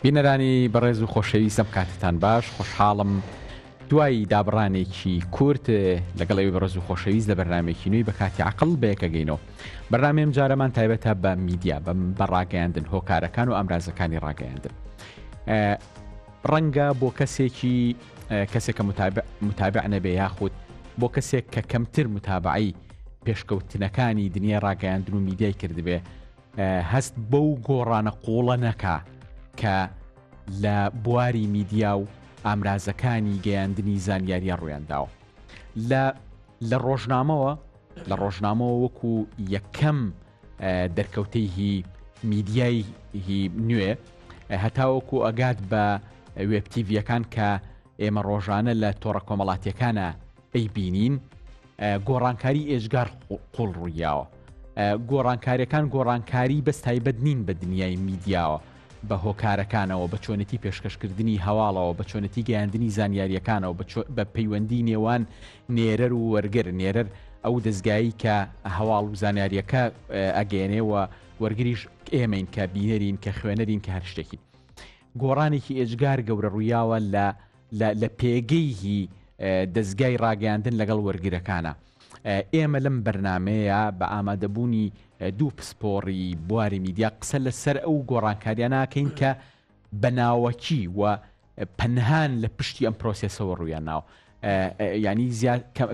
بینەرانی بەڕێز و خۆشەویست ئەم کاتتان باش خۆشحاڵم دوای دابڕانێکی کورت لەگەڵ ئەوی بەڕێز و خۆشەویست لە بەرنمێکی نوێی بە کاتی عقل بەیەکەگەینەوە بەرنامەیەم جارەمان تایبەتە بە میدیا بەم بە ڕاگەیاندن هۆکارەکان و ئامرازەکانی ڕاگەیاندن ڕەنگە بۆ کەسێکی کەسێک کە متابع نەبێ یاخود بۆ کەسێک کە کەمتر متابعی پێشکەوتنەکانی دنیای ڕاگەیاندن و میدیای کردبێ هەست بەو گۆڕانە قوڵە نەکا کە لە بواری میدیا و ئامرازەکانی گەیاندنی زانیاریە ڕویانداوە لە لە ڕۆژنامەوە لە ڕۆژنامەوە وەکو یەکەم دەرکەوتەی هی میدیای هی نوێ هەتاوەکو ئەگات بە وێب تیڤیەکان کە ئێمە ڕۆژانە لە تۆڕە کۆمەڵاتیەکانە ئەیبینین گۆڕانکاری ئێجگار قوڵ ڕوویاوە گۆڕانکاریەکان گۆڕانکاری بەس تایبەت نین بە دنیای میدیاوە بە هۆکارەکانەوە بە چۆنێتی پێشکەشکردنی هەواڵەوە بە چۆنێتی گەیاندنی زانیاریەکانەوە بە پەیوەندی نێوان نێرەر و وەرگر نێرەر ئەو دەستگایی کە هەواڵ و زانیاریەکە ئەگەێنێ و وەرگریش ئێمەین کە بینەرین کە خوێنەرین کە هەر شتێکی گۆڕانێکی ئێجگار گەورە ڕوویاوە لە لە پێگەی هی دەزگای ڕاگەیاندن لەگەڵ وەرگرەکانە. ئێمە لەم بەرنامەیە بە ئامادەبوونی دوو پسپۆڕی بواری میدیا قسە لەسەر ئەو گۆڕانکاریانە ئەکەین کە بە ناوەکی و پەنهان لە پشتی ئەم پرۆسێسەوە ڕوویان ناوە. یعنی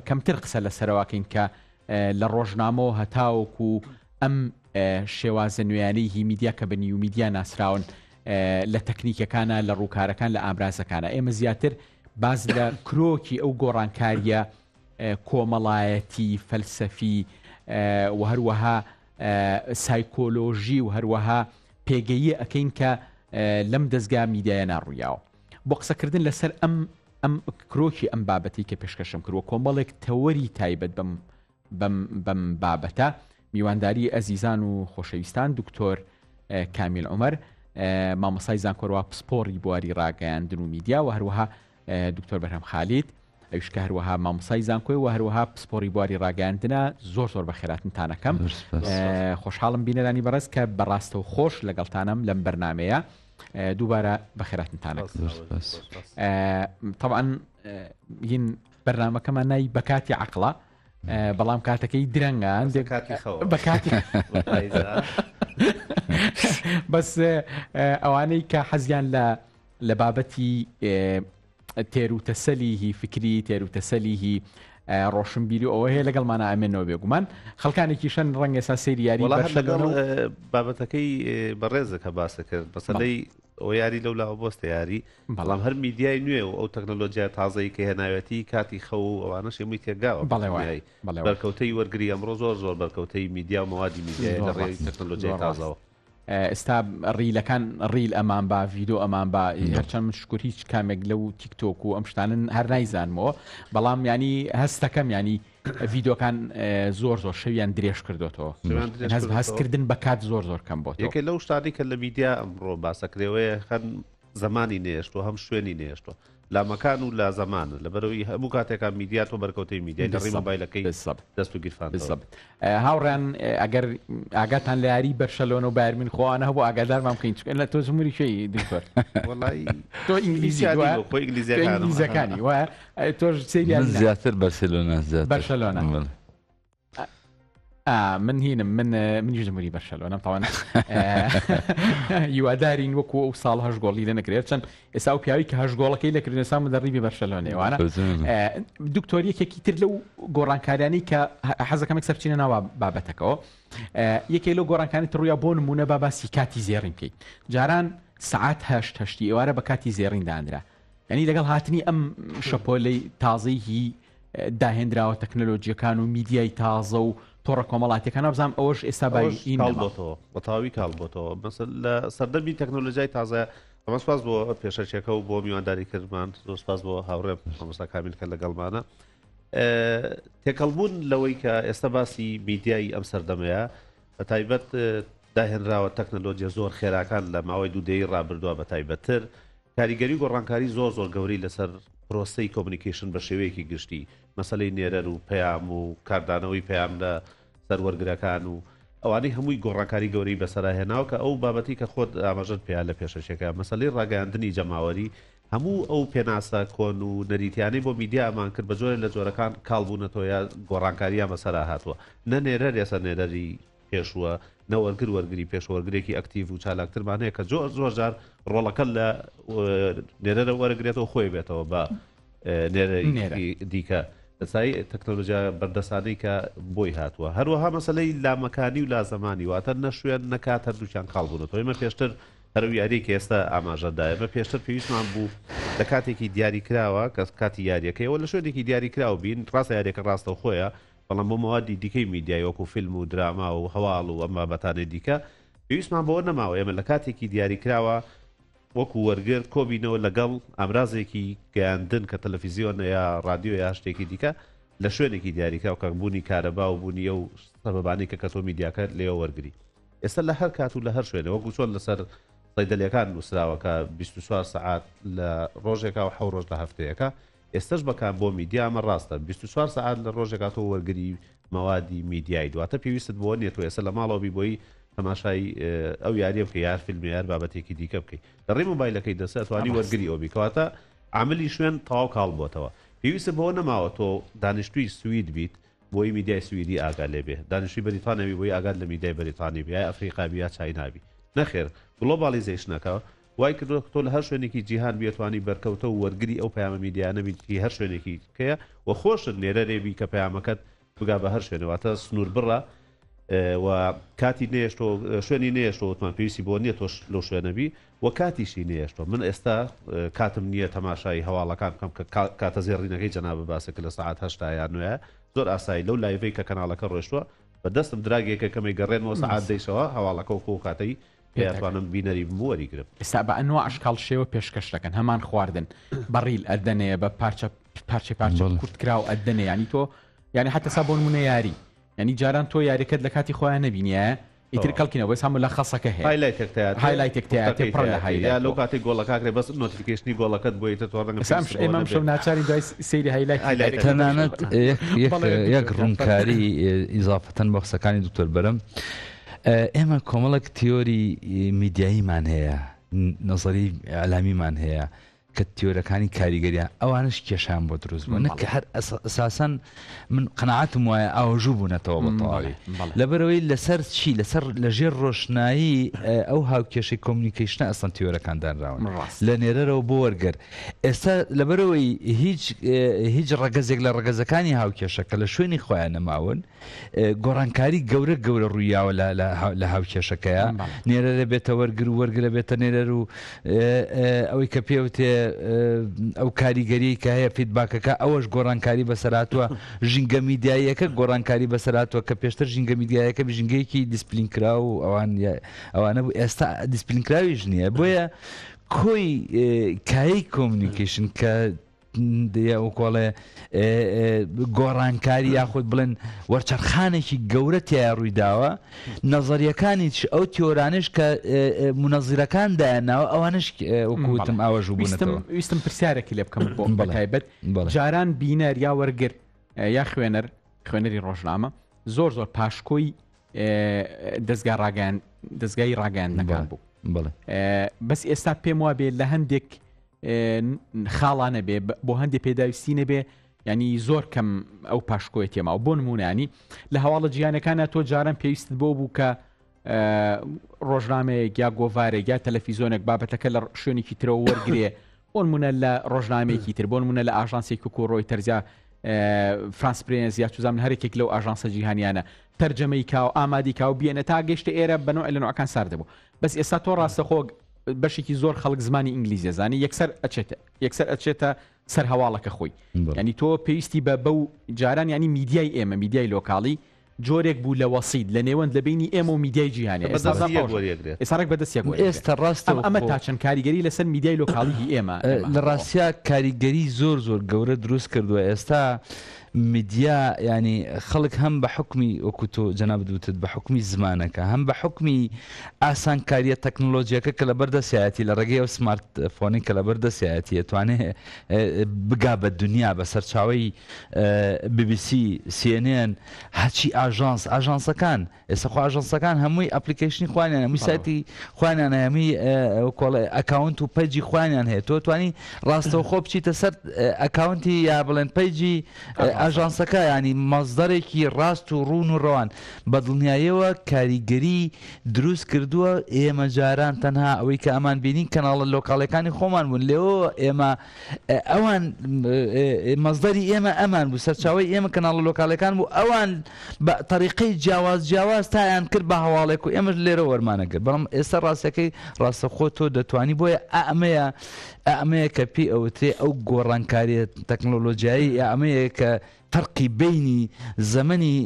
کەمتر قسە لەسەرەوەکەین کە لە ڕۆژنامەوە هەتاوەکو ئەم شێوازە نوێیانەی هی میدیا کە بە نیو میدیا ناسراون لە تەکنیکەکانە لە ڕووکارەکان لە ئامرازەکانە ئێمە زیاتر باز لە کرۆکی ئەو گۆڕانکاریە کۆمەڵایەتی فەلسەفی و هەروەها سایکۆلۆژی و هەروەها پێگەیە ئەەکەین کە لەم دەستگا میدیایە ناڕوویاوە بۆ قسەکردن لەسەر ئەم ئەم کرۆکی ئەم بابەتی کە پێشکەشم کردوە کۆمەڵێک تەوەری تایبەت بەم بەم بەم بابەتە میوانداری ئەزیزان و خۆشەویستان دکتۆر کامیل عمر مامۆسای زانکۆروا پسپۆڕی بواری ڕاگەیاندن و میدیا و هەروەها دکتۆر بەرهەم خالید ئەویش کە هەروەها مامۆسای زانکۆی و هەروەها پسپۆڕی بواری ڕاگەیاندنە زۆر زۆر بەخێراتنتانەکەم خۆشحاڵم بینەرانی بەڕێز کە بەڕاستە و خۆش لەگەڵتانم لەم بەرنمەیە دووبارە بەخێراتنتانەکەم طبعا هین بەرنمەکەمان نای بە کاتی عقلە بەڵام کاتەکەی درەنگە هەندێک بە کاتی بەس ئەوانەی کە حەزیان لە لە بابەتی تێروتەسەلی هی فکری تێروتەسەلی هی ڕۆشنبیری ئەوە هەیە لەگەڵمانە ئەمێنەوە بێگومان خەڵکانێکی شەن ڕەنگە ئێستا سەیری یاری لەگەڵ بابەتەکەی بەڕێزە کە باسە کرد مەسەلەی ئەو یاری لەو لاوە بۆستە یاری بەڵام هەر میدیای نوێ و ئەو تەکنەلۆجیا تازەی کە هێناوێتی کاتی خەو و ئەوانەش ئێمەی تێگاوە بەڵێ وایە بەڵێ بەرکەوتەی وەرگری ئەمڕۆ زۆر زۆر بەرکەوتەی میدیا و مەوادی میدیای لە ڕێی تەکنەلۆجیای تازەوە. ئێستا ڕیلەکان ڕیل ئەمان با ڤیدۆ ئەمان با هەرچەند من شکر هیچ کامێک لەو تیک تۆک و ئەم شتانن هەر نایزانمەوە بەڵام ینی هەستەکەم ینی ڤیدۆکان زۆر زۆر شەویان درێژ کردوێتەوە هەستکردن بە کات زۆر زۆر کەم بۆ یەکێ لەو شتانی کە لە میدیا ئەمڕۆ باسەکرێوەیە خەن زمانی نێشتوە هەم شوێنی نێشتوە لامەکان و لا زەمانە لەبەرەوەی هەموو کاتێکا میدیا تۆ بەرکەوتەی میدیای لە ڕێی مۆبایلەکەی دەست و گیرفانتەوە. بالضبط هاوڕێیان ئەگەر ئاگاتان لە یاری بەرشەلۆنە و بایرن میونخ ئەوانە هەبوو ئاگادارمان بکەین چونکە لە تۆ جمهوری کێی دکتۆر وەڵای تۆ ئینگلیزی هیچ وایە؟ یادی بۆ خۆی تۆ ئینگلیزیەکانم ئینگلیزەکانی وایە تۆش سەیری من یاری نا زیاتر بەرسێلۆنا زیاتر بەرشەلۆنە. بەڵێ. من هینم من منیش جمهوری بەرشەلۆنەم تاوان هیوادارین وەکو ئەو ساڵ هەش گۆڵی لە نەکرێت چەند ئێستا و پیاوی کە هەش گۆڵەکەی لە کردن ئێستا مدەڕیبی بەرشەلۆنەوانە دکتۆر یەکێکی تر لەو گۆڕانکاریانی کە حەزەکەمێک سەر بچینە ناوە بابەتەکەەوە یەکێک لەو گۆڕانکانی تڕویا بۆ نمونە با باسی کاتی زێڕین بکەیت جاران سعات هەشت هەشتی ئێوارە بە کاتی زێڕین دانرا یعنی لەگەڵ هاتنی ئەم شەپۆلەی تازەی هی داهێنراوە تەکنەلۆجیەکان و میدیای تازە و تۆڕە کۆمەڵاتیەکان وابزانم ئەوەش ئێستا باوی کاڵ نەما. بۆتەوە بە تەواوی کاڵ بۆتەوە مەسەل لە سەردەمی تەکنۆلۆژیای تازە ئەمە سپاس بۆ پێشەکیەکە و بۆ میوانداری کردمان زۆر سپاس بۆ هاوڕێم مامۆستا کامیل کە لەگەڵمانە تێکەڵبوون لەوەی کە ئێستا باسی میدیای ئەم سەردەمەیە بە تایبەت داهێنراوە تەکنەلۆجیە زۆر خێراکان لە ماوەی دوو دەیەی ڕابردووە بە تایبەتتر کاریگەری و گۆڕانکاری زۆر زۆر گەورەی لەسەر پرۆسەی کۆمیونیکەیشن بە شێوەیەکی گشتی، مەسەلەی نێرەر و پەیام و کاردانەوەی پەیام لە سەر وەرگرەکان و. ئەوانەی هەمووی گۆڕانکاری گەورەی بەسەرا هێناوە کە ئەو بابەتی کە خۆت ئاماژەت پێیا لە پێشەکیەکە مەسەلەی ڕاگەیاندنی جەماوەری هەموو ئەو پێناسە کۆن و نەریتیانەی بۆ میدیا ئەمان کرد بە جۆرێ لە جۆرەکان کاڵ بوونەتەوە یا گۆڕانکاریان بەسەرا هاتووە نە نێرەر ئێستا نێرەری پێشووە نە وەرگر وەرگری پێش وەرگرێکی ئەکتیڤ و چالاکترمان هەیە کە زۆر زۆر جار ڕۆڵەکە لە نێرەرە وەرەگرێتەوە خۆی بێتەوە بە نێرەی دیکە لەسای تەکنەلۆژیا بەردەسانەی کە بۆی هاتووە هەروەها مەسلەی لامەکانی و لازەمانی واتە نەشوێن نەکات هەردووکیان کاڵ بوونەتەوە ئێمە پێشتر هەرو یاریەکی ئێستا ئاماژە دایە بە پێشتر پێویستمان بوو لە کاتێکی دیاری کراوە کە کاتی یاریەکەیەوە لە شوێنێکی دیاری کراو بین ڕاستە یاریەکە ڕاستەوخۆیە بەڵام بۆ مەوادی دیکەی میدیای وەکو فیلم و دراما و هەواڵ و ئەم بابەتانەی دیکە پێویستمان بەوە نەماوە ئێمە لە کاتێکی دیاری کراوە وەکو وەرگر کۆبینەوە لەگەڵ ئامرازێکی گەیاندن کە تەلەفیزیۆنە یا ڕادیۆ یا شتێکی دیکە لە شوێنێکی دیاریکراو کە بوونی کارەبا و بوونی ئەو سەبەبانەی کە کە تۆ میدیاکە لێوە وەرگری ئێستا لە هەر کات و لە هەر شوێنێ وەکو چۆن لەسەر صەیدەلیەکان نووسراوە کە 24 سەعات لە ڕۆژێکا و حەو ڕۆژ لە هەفتەیەکە ئێستەش بەکار بۆ میدیا ئەمە ڕاستە 24 سەعات لە ڕۆژێکا تۆ وەرگری مەوادی میدیایی دواتە پێویستت بۆ نیە تۆ ئێستا لە ماڵەوە بی بۆی تەماشای ئەو یاریە بکەی یار فیلم یار بابەتێکی دیکە بکەی لە ڕێی مۆبایلەکەی دەست ئەتوانی وەرگری ئەو بی کەواتە عاملی شوێن تەواو کاڵ بۆتەوە پێویستە بەوە نەماوە تۆ دانیشتووی سوید بیت بۆی میدیای سویدی ئاگا لێ بێ دانیشتووی بەریتانیا بی بۆی ئاگات لە میدیای بەریتانی بی یا ئەفریقا بی یا چاینا بی نەخێر globalization ەکە وای کردووە تۆ لە هەر شوێنێکی جیهان بی ئەتوانی بەرکەوتە و وەرگری ئەو پەیامە میدیایانە بیت هی هەر شوێنێکی کەیە و خۆشت نێرەرێ بی کە پەیامەکەت بگا بە هەر شوێنێ واتە سنووربڕە و کاتی نێشتۆ شوێنی نێشتۆ وتمان پێویستی بۆ نییە تۆش لەو شوێنە بی و کاتیشی نێشتۆ من ئێستا کاتم نییە تەماشای هەواڵەکان بکەم کە کاتە زێڕینەکەی جەنابە باسە کە لە سەعات هەشتا یا نوێ زۆر ئاسایی لەو live ەی کە کەناڵەکە ڕۆشتووە بە دەستم drag ێکە کەمێک گەڕێنەوە سەعات دەیشەوە هەواڵەکە وەکو کاتەی پێتوانم بینەری بم وەریگرم. ئێستا بە ئەنوا ئەشکاڵ شێوە پێشکەش دەکەن هەمان خواردن بە reel ئەدەنێ بە پارچە پارچە پارچە کورت کراو ئەدەنێ ینی تۆ یعنی حتا سا بۆ نمونە یاری ینی جاران تۆ یاریەکەت لە کاتی خۆیان نەبینیە ئیتر کەڵکی نەبوو هەموو لە خەسەکە هەیە highlight ێک تیا highlight ێک تیا تێ پڕ لە highlight لەو کاتی گۆڵەکە کرێ بەس notification ی گۆڵەکەت بۆ ئیتر تۆ ڕەنگە ئێستا ئێمە ئەمشەو ناچاری دوای سەیری highlight تەنانەت یەک ڕوونکاری ئیزافەتەن بۆ قسەکانی دکتۆر بەرەم ئێمە کۆمەڵێک تیۆری میدیاییمان هەیە، نەزەری ئیعلامیمان هەیە کە تیۆرەکانی کاریگەریان ئەوانش کێشان بۆ دروست بوو نەک هەر ئەساسەن من قەناعەتم وایە ئاوژوو بوونەتەوە بە تەواوی لەبەرەوەی لەسەر چی لەسەر لەژێر ڕۆشنایی ئەو هاوکێشەی communication ە ئەسڵەن تیۆرەکان دانراون لە نێرەرەوە بۆ وەرگەر ئێستا لەبەرەوەی هیچ هیچ ڕەگەزێک لە ڕەگەزەکانی هاوکێشە کە لە شوێنی خۆیان نەماون گۆڕانکاری گەورە گەورە ڕوویاوە لە هاوکێشەکەیە نێرەرە بێتە وەرگر و وەرگرە بێتە نێرەر و ئەوەی کە پێوتێ ئەو کاریگەری کە هەیە feedback ەکە ئەوەش گۆڕانکاری بەسەراتوە ژینگە میدیاییەکە گۆڕانکاری بەسەراتوە کە پێشتر ژینگە میدیایەکە ژینگەیەکی دیسپلین کرا و ئەوان ئەوانە بوو ئێستا دیسپلین کراویش نییە بۆیە کۆی کایەی communication کە وەکۆڵێ گۆڕانکاری یاخود بڵێن وەرچەرخانێکی گەورە تیا ڕووی داوە نەزەریەکانیش ئەو تیۆرانش کە منەزیرەکان دایانناوە ئەوانش وەکوتم ئاوەژوو بوونەتەوە. ویستم پرسیارێکی لێ بکەم بۆ بەتایبەت جاران بینەر یا وەرگر یا خوێنەر خوێنەری ڕۆژنامە زۆر زۆر پاشکۆی دەستگا ڕاگەیان دەستگای ڕاگەیاندنەکان بوو بەس ئێستا پێم وابێ لە هەندێک خاڵانە بێ بۆ هەندێک پێداویستی نەبێ ینی زۆر کەم ئەو پاشکۆی تێماوە بۆ نمونانی لە هەواڵە جیانەکانە تۆ جاران پێویست بۆ بوو کە ڕۆژنامەیەک یا گۆڤارێک یا تەلەفیزۆنێک بابەتەکە لە شوێنێکی ترەوە وەرگێ بۆ نمونە لە ڕۆژنامەیەکی تر بۆ نمونە لە ئاژانسێکی وەکو ڕۆیتەرز یا فرانس پرێنس یا چوزانم هەرێکێک لەو ئاژانسە جیهانیانە تەرجەمەی کاو ئامادی کاو بێنە تا گەشتە ئێرە بە نوع لە نوعەکان سارد دەبوو بەس ئێستا تۆ ڕاستەخۆ بەشێکی زۆر خەڵک زمانی ئینگلیزیە زانی یەکسەر ئەچێتە یەکسەر ئەچێتە سەر هەواڵەکە خۆی ینی تۆ پێویستی بە بەو جاران ینی میدیای ئێمە میدیای local ی جۆرێک بوو لە وەسیت لە نێوەند لە بینی ئێمە و میدیای جیهانی ئێستا بەدەست یەک وەریەگرێت. ئێستا ڕێک بەدەست یەک وەریەگرێت. ئێستا ڕاستە ئەم ئەمە تا چەند کاریگەری لەسەر میدیای local ی هی ئێمە لە ڕاستیا کاریگەری زۆر زۆر گەورە دروست کردووە ئێستا. میدیا ینی خەڵک هەم بە حکمی وەکو تۆ جەنابت وتت بە حکمی زمانەکە هەم بە حکمی ئاسانکاریە تەکنۆلۆژیەکە کە لەبەر دەستیایەتی لە ڕێگەی ئەو سمارت فۆنی کە لەبەر دەستیایەتی ئەتوانێ بگا بە دنیا بە سەرچاوەی BBC، CNN، هەرچی ئاژانس ئاژانسەکان ئێستا خۆ ئاژانسەکان هەمووی ئەپلیکەیشنی خۆیانیان هەمووی سایتی خۆیانیان هەیە هەمووی کۆڵێ ئەکاونت و پەیجی خۆیانیان هەیە تۆ توانی ڕاستەوخۆ بچیتە سەر ئەکاونتی یا بڵێن پەیجی ئاژانسەکە ینی مەزدەرێکی ڕاست و ڕوون و ڕەوان بە دڵنیایەوە کاریگەری دروست کردووە ئێمە جاران تەنها ئەوەی کە ئەمان بینین کەناڵە لۆکاڵەکانی خۆمان بوون لێەوە ئێمە ئەوان مەزدەری ئێمە ئەمان بوو سەرچاوی ئێمە کەناڵە لۆکالەکان بوو ئەوان بە تەریقەی جیاواز جیاواز تایان کرد بە هەواڵێک و ئێمەش لێرە وەرمانەگرت بەڵام ئێستا ڕاستەکەی ڕاستەخۆ تۆ دەتوانی بۆیە ئەمەیە ئەمەیە کە پێی ئەوترێ ئەو گۆڕانکاریە تەکنۆلۆژیایی ئەمەیە کە فەرقی بەینی زەمەنی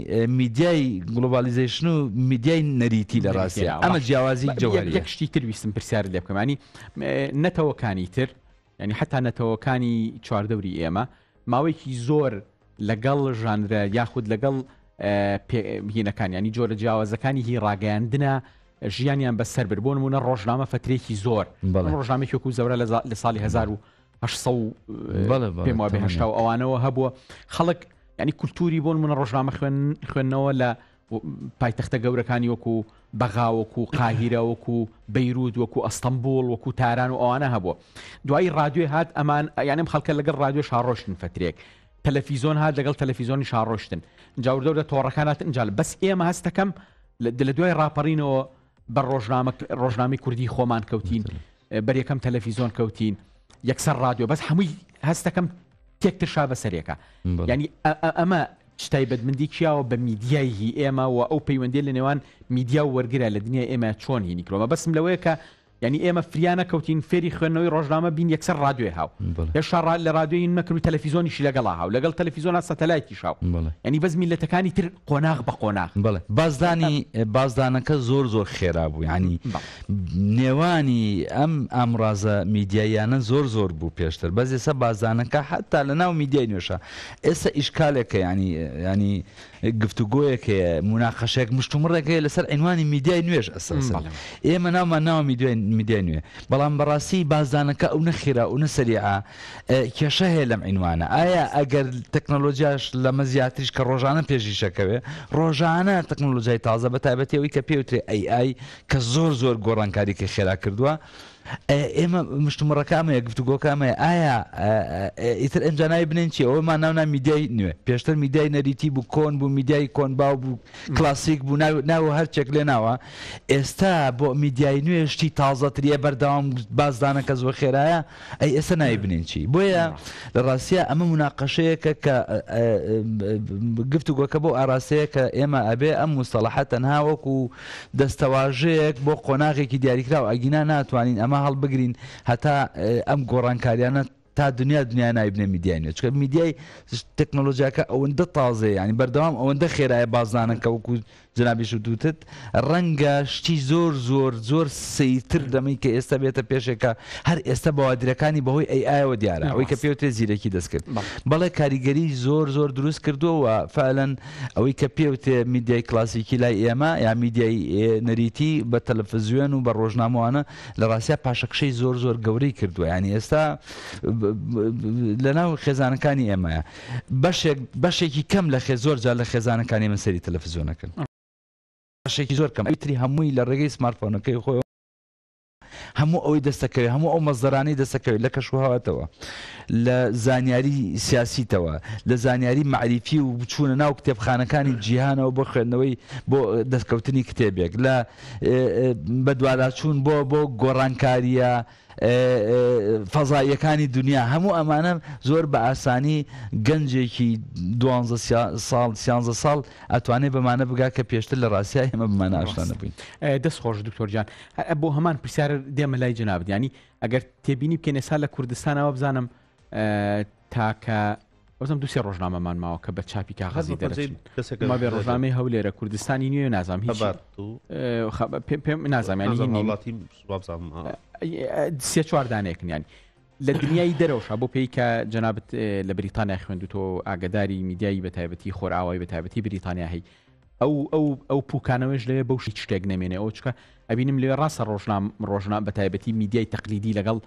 میدیای گلۆبالیزەیشن و میدیای نەریتی لە ڕاستیا ئەمە جیاوازی جەوهەریە. یەک شتی تر ویستم پرسیارت لێ بکەم ینی نەتەوەکانی تر ینی حتا نەتەوەکانی چواردەوری ئێمە ماوەیەکی زۆر لەگەڵ ژانرە یاخود لەگەڵ هینەکان ینی جۆرە جیاوازەکانی هی ڕاگەیاندنە ژیانیان بەسەر بر بۆ نمونە ڕۆژنامە فترێکی زۆر ڕۆژنامێکی وەکو زەورە لە ساڵی 1800 و پێم وابێ هەشتا و ئەوانەوە هەبووە خەڵک ینی کولتوری بۆن منە ڕۆژنامە خوێن خوێندنەوە لە پایتەختە گەورەکانی وەکو بەغا وەکو قاهیرە وەکو بەیروت وەکو ئەستەمبول وەکو تاران و ئەوانە هەبووە دوایی ڕادوێ هات ئەمان یانم خەڵکە لەگەڵ ڕادوێ شاڕۆشتن فترێک تەلەفیزۆن هات لەگەڵ تەلەفیزۆنی شاڕۆشتن جاوردەورە تۆڕەکان هاتن جال بەس ئێمە هەستەکەم لە دوای ڕاپەڕینەوە بە ڕۆژنامە ڕۆژنامەی کوردی خۆمان کەوتین بەر یەکەم تەلەفیزۆن کەوتین یەکسەر ڕادیۆ بەس هەمووی هەستەکەم تێکترشا بەسەرێکە ینی ئەمە تایبەتمەندی کیاوە بە میدیای هی ئێمە و ئەو پەیوەندی لە نێوان میدیا و وەرگرە لە دنیای ئێمە چۆن هینی کرۆمە بەسم لەوەیە کە یعنی ئێمە فریا نەکەوتین فێری خوێندنەوەی ڕۆژنامە بین یەکسەر ڕادوێ هاو هێشتا لە ڕادوێین نەکرد و تەلەفیزۆنیشی لەگەڵا هاو لەگەڵ تەلەفیزۆنا سەتەلایتیش هاو یعنی بەس میلەتەکانی تر قۆناغ بە قۆناغ. بەڵێ بازدانی بازدانەکە زۆر زۆر خێرا بوو یعنی نێوانی ئەم ئامرازە میدیاییانە زۆر زۆر بوو پێشتر بەس ئێستا بازدانەکە حتا لە ناو میدیای نوێشە ئێستا ئیشکالێکە ینی ینی گفتوگۆیەک هەیە موناقەشەیەک مشتومڕێک هەیە لەسەر عینوانی میدیای نوێش ئەساسەن ئێمە ناومان ناوە میدیای میدیای نوێ بەڵام بەڕاستی بازدانەکە ئەو نەخێرا و نەسەریعە کێشە هەیە لەم عینوانە ئایا ئەگەر تەکنەلۆجیاش لەمە زیاتریش کە ڕۆژانە پێشیشەکەوێ ڕۆژانە تەکنەلۆجیای تازە بە تایبەتی ئەوەی کە پێوترێ ئەی ئای کە زۆر زۆر گۆڕانکاریکە خێرا کردووە ئێمە مشتومڕەکە ئەمەیە، گفتوگۆکە ئەمەیە، ئایا ئیتر ئەمجا ناوی بنێین چی؟ ئەوەمان ناو نا میدیای نوێ، پێشتر میدیای نەریتی بوو، کۆن بوو، میدیای کۆن باو بوو، کلاسیک بوو، ناو ناو هەرچێک لێ ناوە. ئێستا بۆ میدیای نوێ شتی تازەتریە، بەردەوام بازدانەکە زۆر خێرایە، ئەی ئێستا ناوی بنێین چی؟ بۆیە لە ڕاستیا ئەمە موناقەشەیەکە کە گفتوگۆکە بۆ ئاراستەیە کە ئێمە ئەبێ ئەم موستەڵەحە تەنها وەکو دەستەواژەیەک بۆ قۆناغێکی دیاریکراو ئەگینا ناتوانین ئەمە هەڵبگرین هەتا ئەم گۆڕانکاریانە تا دنیا دنیا ناوی بنێ میدیای نوێ چونکە میدیای تەکنۆلۆژیاکە ئەوەندە تازەیە یانی بەردەوام ئەوەندە خێرایە بازدانەکە وەکو جنابیش وتت ڕەنگە شتی زۆر زۆر زۆر سەیرتر لەمەی کە ئێستا بێتە پێشێکە هەر ئێستا بەوادرەکانی بەهۆی ئەی ئایەوە دیارە ئەوەی کە پێوترێ زیرەکی دەستکرد بەڵێ کاریگەری زۆر زۆر دروست کردووە و فعلەن ئەوەی کە پێوترێ میدیای کلاسیکی لای ئێمە یا میدیای نەریتی بە تەلەفزیۆن و بە ڕۆژنامەوانە لە ڕاستیا پاشەکشەی زۆر زۆر گەورەی کردووە یانی ئێستا لەناو خێزانەکانی ئێمەیە بەشێک بەشێکی کەم لە خێ زۆر جار لە خێزانەکانی من سەری تەلەفزیۆنەکەن بەشێکی زۆر کەم ئەوی تری هەمووی لە ڕێگەی سمارتفۆنەکەی خۆی هەموو ئەوەی دەستەکەوێت هەموو ئەو مەزدەرانەی دەستەکەوێت لە کەشوهەواتەوە لە زانیاری سیاسیتەوە لە زانیاری مەعریفی و چوونە ناو کتێبخانەکانی جیهانەوە بۆ خوێندنەوەی بۆ دەستکەوتنی کتێبێک لە بەدواداچوون بۆ بۆ گۆڕانکارییە فەزاییەکانی دنیا هەموو ئەمانە زۆر بە ئاسانی گەنجێکی دوانزە ساڵ سیانزە ساڵ ئەتوانێ بەمانە بگا کە پێشتر لە ڕاستیا ئێمە بمانە ئاشنا نەبووین. دەست خۆش دکتۆر گیان بۆ هەمان پرسیار دێمە لای جەنابت یانی ئەگەر تێبینی بکەین ئێستا لە کوردستانەوە بزانم تاکە وەزم دوسێ ڕۆژنامەمان ماوە کە بە چاپی کاغەزی دەرەچن ما بێ ڕۆژنامەی هەولێرە کوردستانی نوێ نازانم هیچ پێم نازانم ینی سێ چوار دانێکن ینی. لە دنیای دەرەوەشە بۆ پێی کە جەنابت لە بریتانیا خوێندوتۆ ئاگداری میدیایی بە تایبەتی خۆرئاوای بە تایبەتی بریتانیا هەی ئەو ئەو ئەو پوکانەوەش لەوێ بەو هیچ شتێک نەمێنێ ئەو چکە ئەبینم لەوێ ڕاستە ڕۆژنام ڕۆژنام بە تایبەتی میدیای تەقلیدی لەگەڵ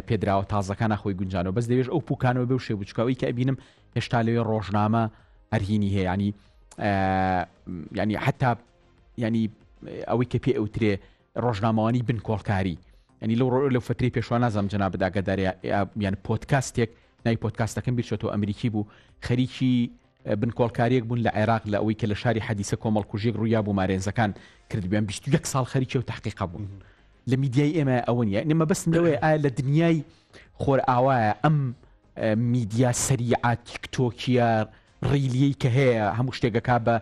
پێدراوە تازەکانە خۆی گونجانەوە بەس لەوێش ئەو پوکانەوە بەو شێ بچکەوەی کە ئەبینم هێشتا لەوێ ڕۆژنامە هەرهینی هەیە ینی ینی حتا ینی ئەوەی کە پێ ئەوترێ ڕۆژنامەوانی بنکۆڵکاری ینی لەو ڕۆ لەو فتری پێشوان نازانم جەنابت ئاگادارە یان پۆدکاستێک ناوی پۆدکاستەکەم بیرچێتەوە ئەمریکی بوو خەریکی بنکۆڵکاریەک بوون لە عێراق لە ئەوەی کە لە شاری حەدیسە کۆمەڵکوژیەک ڕوویا بوو مارێنزەکان کردبیان 21 ساڵ خەریکی و تحقیقە بوون لە میدیای ئێمە ئەوە نیە نمە بەسم لەوەیە ئایا لە دنیای خۆر ئاوایە ئەم میدیا سەریعە تیکتۆکیە ڕیلیەی کە هەیە هەموو شتێکەکە بە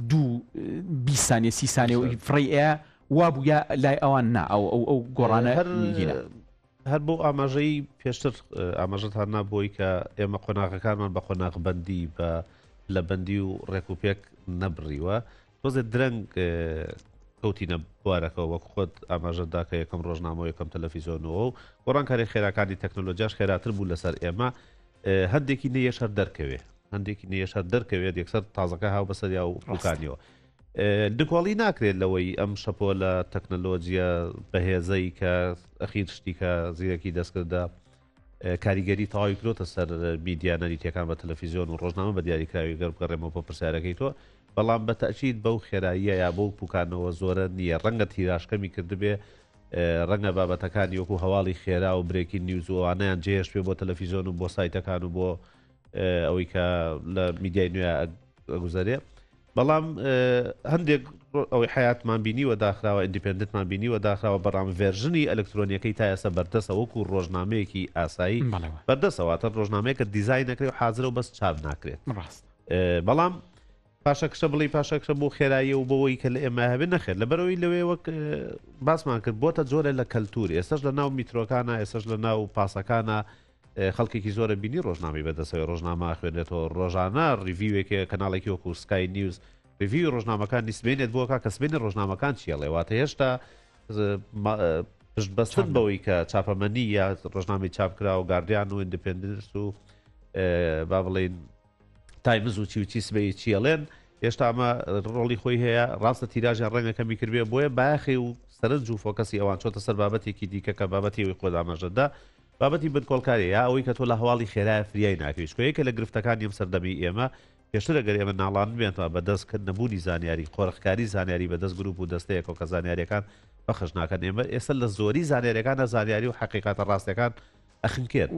دوو 20 سانیە سی سانیە و فڕی ئەیە وابوو یا لای ئەوان نا ئەو ئەو ئەو گۆڕانە هەر هینە. هەر بۆ ئاماژەی پێشتر ئاماژەتان نا بۆی کە ئێمە قۆناغەکانمان بە قۆناغبەندی بە پلەبەندی و ڕێک و پێک نەبڕیوە تۆزێ درەنگ کەوتینە بوارەکەەوە وەک خۆت ئاماژەدا کە یەکەم ڕۆژنامە و یەکەم تەلەفیزۆنەوە و گۆڕانکاری خێراکانی تەکنۆلۆژیاش خێراتر بوو لەسەر ئێمە هەندێکی نەیەش هەر دەرکەوێ هەندێکی نەیەش هەر دەرکەوێت یەکسەر تازەکە هاو بەسەریا و ڕوکانیەوە نکۆڵی ناکرێت لەوەی ئەم شەپۆلە تەکنەلۆجیە بەهێزەی کە ئەخیر شتی کە زیرەکی دەستکردە کاریگەری تەواوی کرۆتە سەر میدیا نەریتیەکان بە تەلەفیزیۆن و ڕۆژنامە بە دیاریکراوی گەر بگەڕێمەوە بۆ پرسیارەکەی تۆ بەڵام بە تەئکید بەو خێراییە یا بەو پوکانەوە زۆرە نییە ڕەنگە تیراژ کەمی کردبێ ڕەنگە بابەتەکانی وەکو هەواڵی خێرا و breaking news و ئەوانەیان جێهێشت بێ بۆ تەلەفیزیۆن و بۆ سایتەکان و بۆ ئەوەی کە لە میدیای نوێ ئەگوزەرێ بەڵام هەندێک ئەوەی حیاتمان بینیوە داخراوە ئیندیپێندنتمان بینیوە داخراوە بەڵام version ی ئەلکترۆنیەکەی تا ئێستا بەردەسە وەکو ڕۆژنامەیەکی ئاسایی بەردەسە واتە ڕۆژنامەیەکە دیزاین نەکرێت و حازرە و بەس چاپ ناکرێت ڕاست بەڵام پاشەکشە بڵی پاشەکشە بۆ خێرایی و بەوەی کە لە ئێمە هەبێ نەخێر لەبەرەوەی لەوێ وەک باسمان کرد بۆتە جۆرە لە کەلتور ئێستاش لە ناو میترۆکانە ئێستاش لە ناو پاسەکانە خەڵکێکی زۆرە بینی ڕۆژنامەی بەدەسەوەی ڕۆژنامە ئەخوێنێتەوە ڕۆژانە review ێک هەیە کەناڵێکی وەکو سکای نیوز review ی ڕۆژنامەکانی سبەینێت بۆ کا کە سبەینێ ڕۆژنامەکان چیەڵێ واتە هێشتا پشت بەستن بەوەی کە چاپەمەنی یا ڕۆژنامەی چاپکرا و گاردیان و ئیندیپێندنس و با بڵین تایمز و چی و چی سبەی چیەڵێن هێشتا ئەمە ڕۆڵی خۆی هەیە ڕاستە تیراژیان ڕەنگە کەمی کردبێ بۆیە بایەخی و سەرنج و focus ی ئەوان چۆتە سەر بابەتێکی دیکە کە بابەتی ئەوی خۆت ئاماژەدا بابەتی بنکۆڵکاریە یا ئەوەی کە تۆ لە هەواڵی خێرایە فریای ناکەوی چونکە یەکێ لە گرفتەکانی ئەم سەردەمەی ئێمە پێشتر ئەگەر ئێمە ناڵاندبێنەوە بە دەست کە نەبوونی زانیاری قۆرخکاری زانیاری بە دەست گروپ و دەستەیەکەوە کە زانیاریەکان پەخش ناکەن ئێمە ئێستا لە زۆری زانیاریەکانە زانیاری و حەقیقەتە ڕاستەکان ئەخنکێن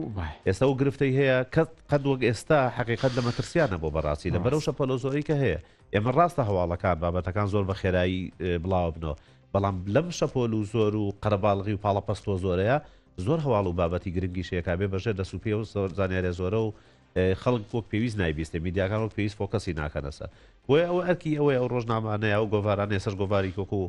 ئێستا و گرفتەی هەیە کە قەت وەک ئێستا حەقیقەت لە مەترسیانە بۆ بەڕاستی لە بەرەو شەپەلۆ زۆری کە هەیە ئێمە ڕاستە هەواڵەکان بابەتەکان زۆر بە خێرایی بڵاوبنەوە بەڵام لەم شەپۆل و زۆر و قەرەباڵغی و پاڵەپەستۆ زۆرەیە زۆر هەواڵ و بابەتی گرنگیش هەیە کە بێ بەژێر دەست و پێ و زۆر زانیاریە زۆرە و خەڵک وەک پێویست نایبیستێ میدیاکان وەک پێویست focus ی ناکەنە سەر بۆیە ئەوە ئەرکی ئەوەیە ئەو ڕۆژنامانەیە ئەو گۆڤارانە ئێستاش گۆڤاری وەکو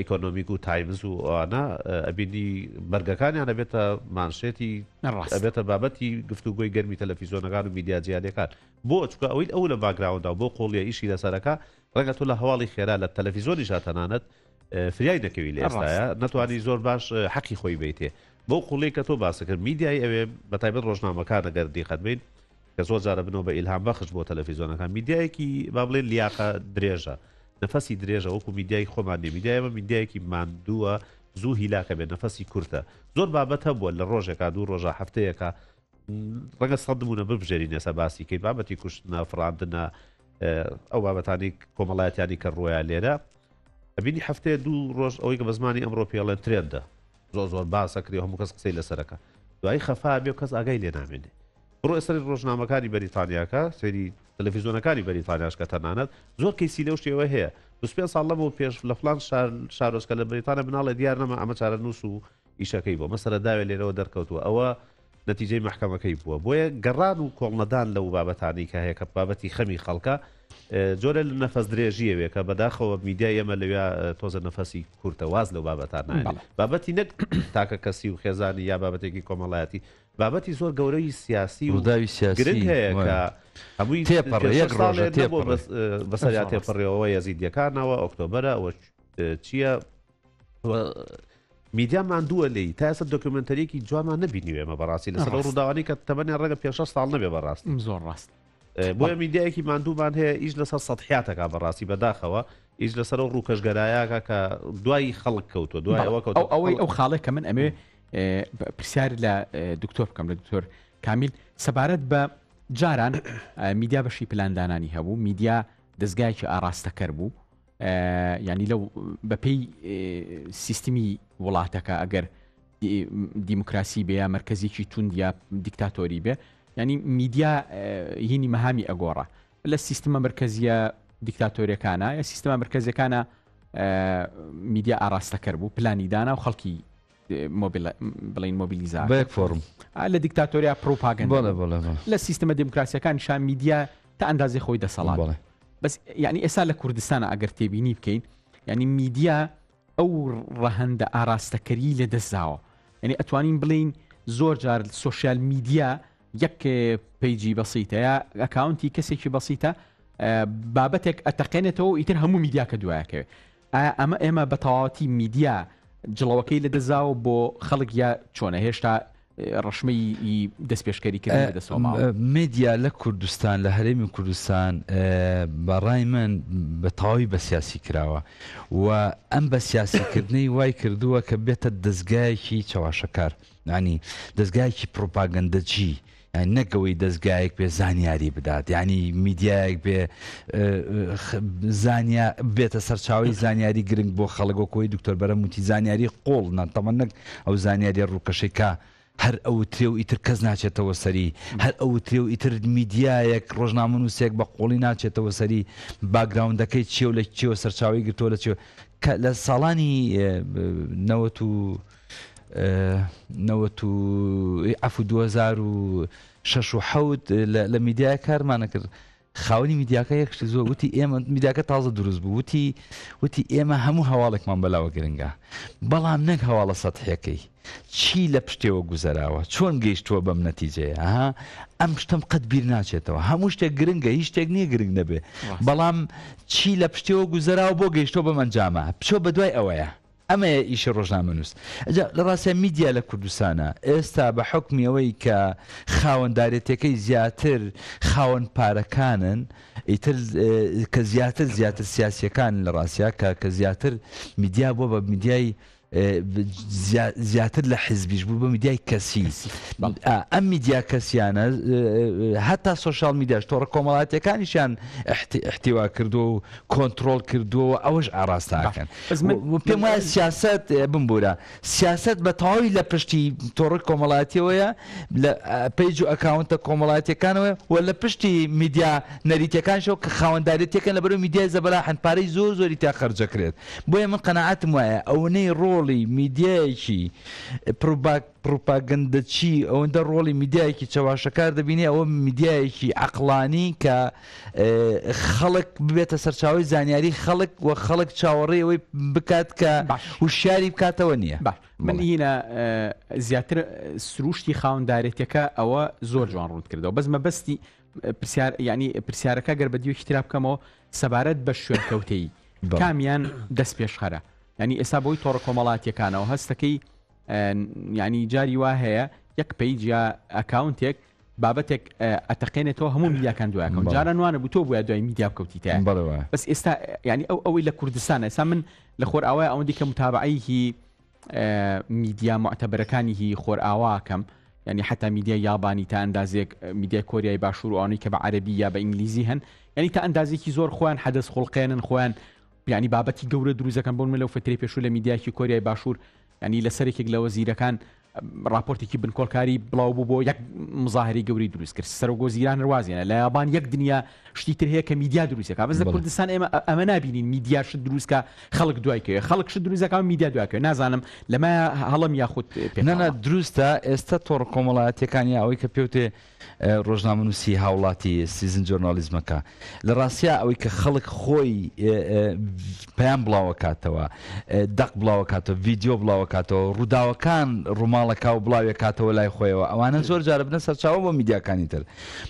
ئیکۆنۆمیک و تایمز و ئەوانە ئەبینی بەرگەکانیان ئەبێتە مانشێتی ڕاست. ئەبێتە بابەتی گفتوگۆی گەرمی تەلەفیزیۆنەکان و میدیا جیهانیەکان بۆ چونکە ئەوەی ئەو لە background دا و بۆ قوڵیە ئیشی لەسەرەکە ڕەنگە تۆ لە هەواڵی خێرا لە تەلەفیزۆنیشا تەنانەت فریای نەکەوی لە ئێستایا نەتوانی زۆر باش حەقی خۆی بیتێ بەو قوڵی کە تۆ باسە کرد میدیای ئەوێ بە تایبەت ڕۆژنامەکان ئەگەر دیقەت بین کە زۆر جارە بنەوە بە ئیلهام بەخش بۆ تەلەفیزیۆنەکان میدیایەکی با بڵێن لیاقە درێژە نەفەسی درێژە وەکو میدیای خۆمان نیە میدیای ئێمە میدیایەکی ماندووە زوو هیلاکە بێت نەفەسی کورتە زۆر بابەت هەبووە لە ڕۆژێکا دوو ڕۆژە هەفتەیەکە ڕەنگە سەد نمونە ببژێرین ئێستا باسی کەین بابەتی کوشتنە فڕاندنە ئەو بابەتانی کۆمەڵایەتیانی کە ڕۆیا لێرە ئەبینی هەفتەیە دوو ڕۆژ ئەوەی کە بە زمانی ئەمڕۆ پێڵێن ترێندە زۆر زۆر باسە کرێ هەموو کەس قسەی لەسەرەکە دوایی خەفا بێ و کەس ئاگای لێ نامێنێ بڕۆ سەری ڕۆژنامەکانی بەریتانیاکە سەیری تەلەفیزیۆنەکانی بەریتانیاش کە تەنانەت زۆر کەیسی لەو شێوە هەیە 25 ساڵ لەمەو پێش لە فلان شار شارۆچکە لە بەریتانیا مناڵێ دیار نەما ئەمە چارەنووس و ئیشەکەی بووە مەسەلە داوێ لێرەوە دەرکەوتووە ئەوە نەتیجەی مەحکەمەکەی بووە بۆیە گەڕان و کۆڵنەدان لەو بابەتانەی کە هەیە کە بابەتی خەمی خەڵکە جۆرە لە نەفەس درێژیەوێ کە بەداخەوە میدیای ئێمە لەویا تۆزە نەفەسی کورتە واز لەو بابەتان نایەنێ بابەتی نەک تاکە کەسی و خێزانی یا بابەتێکی کۆمەڵایەتی بابەتی زۆر گەورەی سیاسی و ڕووداوی سیاسی گرنگ هەیە وایە. کە هەمووی تێپەڕێ، پێنج یەک شەش ڕۆژە ساڵێ نەبووە تێپەڕێ. بەس بەسەریا ڕاستە. تێپەڕێەوە یەزیدیەکانەوە ئۆکتۆبەرە ئەوە چییە؟ میدیا ماندووە لێی تا ئێستا دۆکیومێنتەریەکی جوانمان نەبینیوە ئێمە بەڕاستی لەسەر ئەو ڕاست. ڕووداوانەی کە تەمەنیان ڕەنگە پێ شەش ساڵ نەبێ بەڕاستی زۆر ڕاست بۆیە میدیایەکی ماندوومان هەیە ئیش لەسەر سەتحیاتەکە بەڕاستی بەداخەوە ئیش لەسەر ئەو ڕووکەشگەرایەکە کە دوای خەڵک کەوتووە دوای ئەوە کەوتووە ئەو ئەوەی ئەو خاڵێک کە من ئەمێ پرسیار لە دکتۆر بکەم لە دکتۆر کامیل سەبارەت بە جاران میدیا بەشی پلاندانانی هەبوو میدیا دەستگایەکی ئاراستەکەر بوو ینی لەو بەپێی سیستمی وڵاتەکە ئەگەر دیموکراسی بێ یا مرکزیکی توند یا دیکتاتۆری بێ ینی میدیا هینی مەهامی ئەگۆڕە لە سیستمە مرکزیە دیکتاتۆریەکانە یا سیستمە مرکزیەکانە میدیا ئاراستەکەر بوو پلانی دانا و خەڵکی بڵین مۆبیلیزا بەیەک فۆرم لە دیکتاتۆریا پروپاگەندە لە سیستمە دیموکراسیەکان شان میدیا تا ئەندازەی خۆی دەسەڵات بەڵێ. بەس یعنی ئێستا لە کوردستانە ئەگەر تێبینی بکەین یعنی میدیا ئەو ڕەهەندە ئاراستەکەری لە دەستداوە یعنی ئەتوانین بڵین زۆر جار سوسیال میدیا یەک page ی بەسیتە یا account ی کەسێکی بەسیتە بابەتێک ئەتەقێنێتەوە ئیتر هەموو میدیاکە دوایەکەوێت ئایا ئەمە ئێمە بە تەواوەتی میدیا جڵەوەکەی لە دەستداوە بۆ خەڵک یا چۆنە هێشتا ڕەشمەی دەستپێشکەری کردن بە دەستەوە ماوە؟ میدیا لە کوردستان لە هەرێمی کوردستان بە ڕای من بە تەواوی بە سیاسی کراوە و ئەم بە سیاسی کردنەی وای کردووە کە بێتە دەزگایەکی چەواشەکار یانی دەزگایەکی پڕوپاگەندەچی یانی نەک ئەوەی دەزگایەک بێ زانیاری بدات یانی میدیایەک بێ زانیا بێتە سەرچاوی زانیاری گرنگ بۆ خەڵک وەکۆی دکتۆر بەرەم وتی زانیاری قۆڵ ناتەمە نەک ئەو زانیاری ڕووکەشەی کە هەر ئەوترێ و ئیتر کەس ناچێتەوە سەری هەر ئەوترێ و ئیتر میدیایەک ڕۆژنامەنووسێک بە قۆڵی ناچێتەوە سەری باگراوندەکەی چیە و لە چیەوە سەرچاوی گرتووە لە چیەوە کە لە ساڵانی نەوەت و نەوەت و عەفو 2006 و حەوت لە میدیای کارمانە کرد خاوەنی میدیاکە یەک شتی زۆر وتی ئێمە میدیاکە تازە دروست بوو وتی وتی ئێمە هەموو هەواڵێکمان بەلاوە گرنگە بەڵام نەک هەواڵە سەتحیەکەی چی لە پشتێوە گوزەراوە چۆن گەیشتووە بەم نەتیجەیە ها ئەم شتم قەت بیر ناچێتەوە هەموو شتێک گرنگە هیچ شتێک نییە گرنگ نەبێ بەڵام چی لە پشتێوە گوزەراوە بۆ گەیشتووە بەم ئەنجامە بچۆ بەدوای ئەوەیە ئەمەیە ئیشی ڕۆژنامەنووس. ئەجا لە ڕاستیا میدیا لە کوردستانا ئێستا بە حوکمی ئەوەی کە خاوەندارێتیەکەی زیاتر خاوەن پارەکانن ئیتر کە زیاتر زیاتر سیاسیەکانن لە ڕاستیا کە کە زیاتر میدیا بووە بە میدیای زیاتر لە حزبیش بوو بە میدیای کەسی ئەم میدیا کەسیانە هەتا سۆشیال میدیاش تۆڕە کۆمەڵاتیەکانیشیان احتیوا کردووە و کۆنتڕۆڵ کردووە و ئەوەش ئاڕاستە ئەکەن و پێم وایە سیاسەت بمبورە سیاسەت بە تەواوی لە پشتی تۆڕی کۆمەڵایەتیەوەیە لە page و account ە کۆمەڵایەتیەکانەوە و لە پشتی میدیا نەریتیەکانشەوە کە خاوەندارێتیەکەن لەبەرئەوەی میدیای زەبەلاحن پارەی زۆر زۆری تیا خەرجەکرێت بۆیە من قەناعەتم وایە ئەونەی ڕۆڵی میدیایەکی پڕوپاک پڕوپاگەندەچی ئەوەندە ڕۆڵی میدیایەکی چەواشەکار دەبینێ ئەوە میدیایەکی عەقڵانی کە خەڵک ببێتە سەرچاوەی زانیاری خەڵک و خەڵک چاوەڕێی ئەوەی بکات کە باش. هوشیاری بکاتەوە نییە. باش من بەڵێ. هینە زیاتر سروشتی خاوەندارێتیەکە ئەوە زۆر جوان ڕوون کردەوە بەس مەبەستی پرسیار یعنی پرسیارەکە گەر بە دیوێکی ترا بکەمەوە سەبارەت بە شوێنکەوتەیی بەڵێ. کامیان دەست پێشخەرە یعنی ئێستا بۆی تۆڕە کۆمەڵاتیەکانەوە هەستەکەی یعنی جاری وا هەیە یەک page یا account ێک بابەتێک ئەتەقێنێتەوە هەموو میدیاکان دوایەکەون جاران وانە بوو تۆ بووە دوای میدیا بکەوتیتە بەس ئێستا ینی ئەو ئەوەی لە کوردستان ئێستا من لە خۆر ئاوای ئەوەندی کە متابعەی هی میدیا معتەبەرەکانی هی خۆر ئاواکەم ینی حتا میدیا یابانی تا ئەندازێک میدیای کۆریای باشوور و ئەوانەی کە بە عەربی یا بە ئینگلیزی هەن ینی تا ئەندازێکی زۆر خۆیان حەدەس خوڵقێنن خۆیان یعنی بابەتی گەورە دروزەکەن بۆن من لەو فترەی پێشوو لە میدیاکی کۆریای باشوور ینی لەسەر یەکێک لە وەزیرەکان ڕاپۆرتێکی بنکۆڵکاری بڵاو بوو بۆ یەک مزاهری گەوری دروست کرد سەرۆک وەزیران ڕوازیانە لە یابان یەک دنیا شتی تر هەیە کە میدیا دروستەکە بەس لە کوردستان ئێمە ئەمە نبینین میدیا شت دروستکە خەڵک دوای کەوێ خەڵک شت دروستەکە میدیا دوای کەوێ نازانم لەمە هەڵم یاخود نەنا دروستە ئێستا تۆڕ کۆمەڵایەتیەکان یا ئەوەی کە پێوتێ ڕۆژنامەنووسی هاوڵاتی citizen journalism ەکە لە ڕاستیا ئەوەی کە خەڵک خۆی پەیام بڵاوەکاتەوە دەق بڵاوەکاتەوە ڤیدیۆ بڵاوەکاتەوە ڕووداوەکان ڕووماڵ. هەواڵەکە و بڵاوێ کاتەوە لای خۆیەوە ئەوانە زۆر جارە بنە سەرچاوە بۆ میدیاکانی تر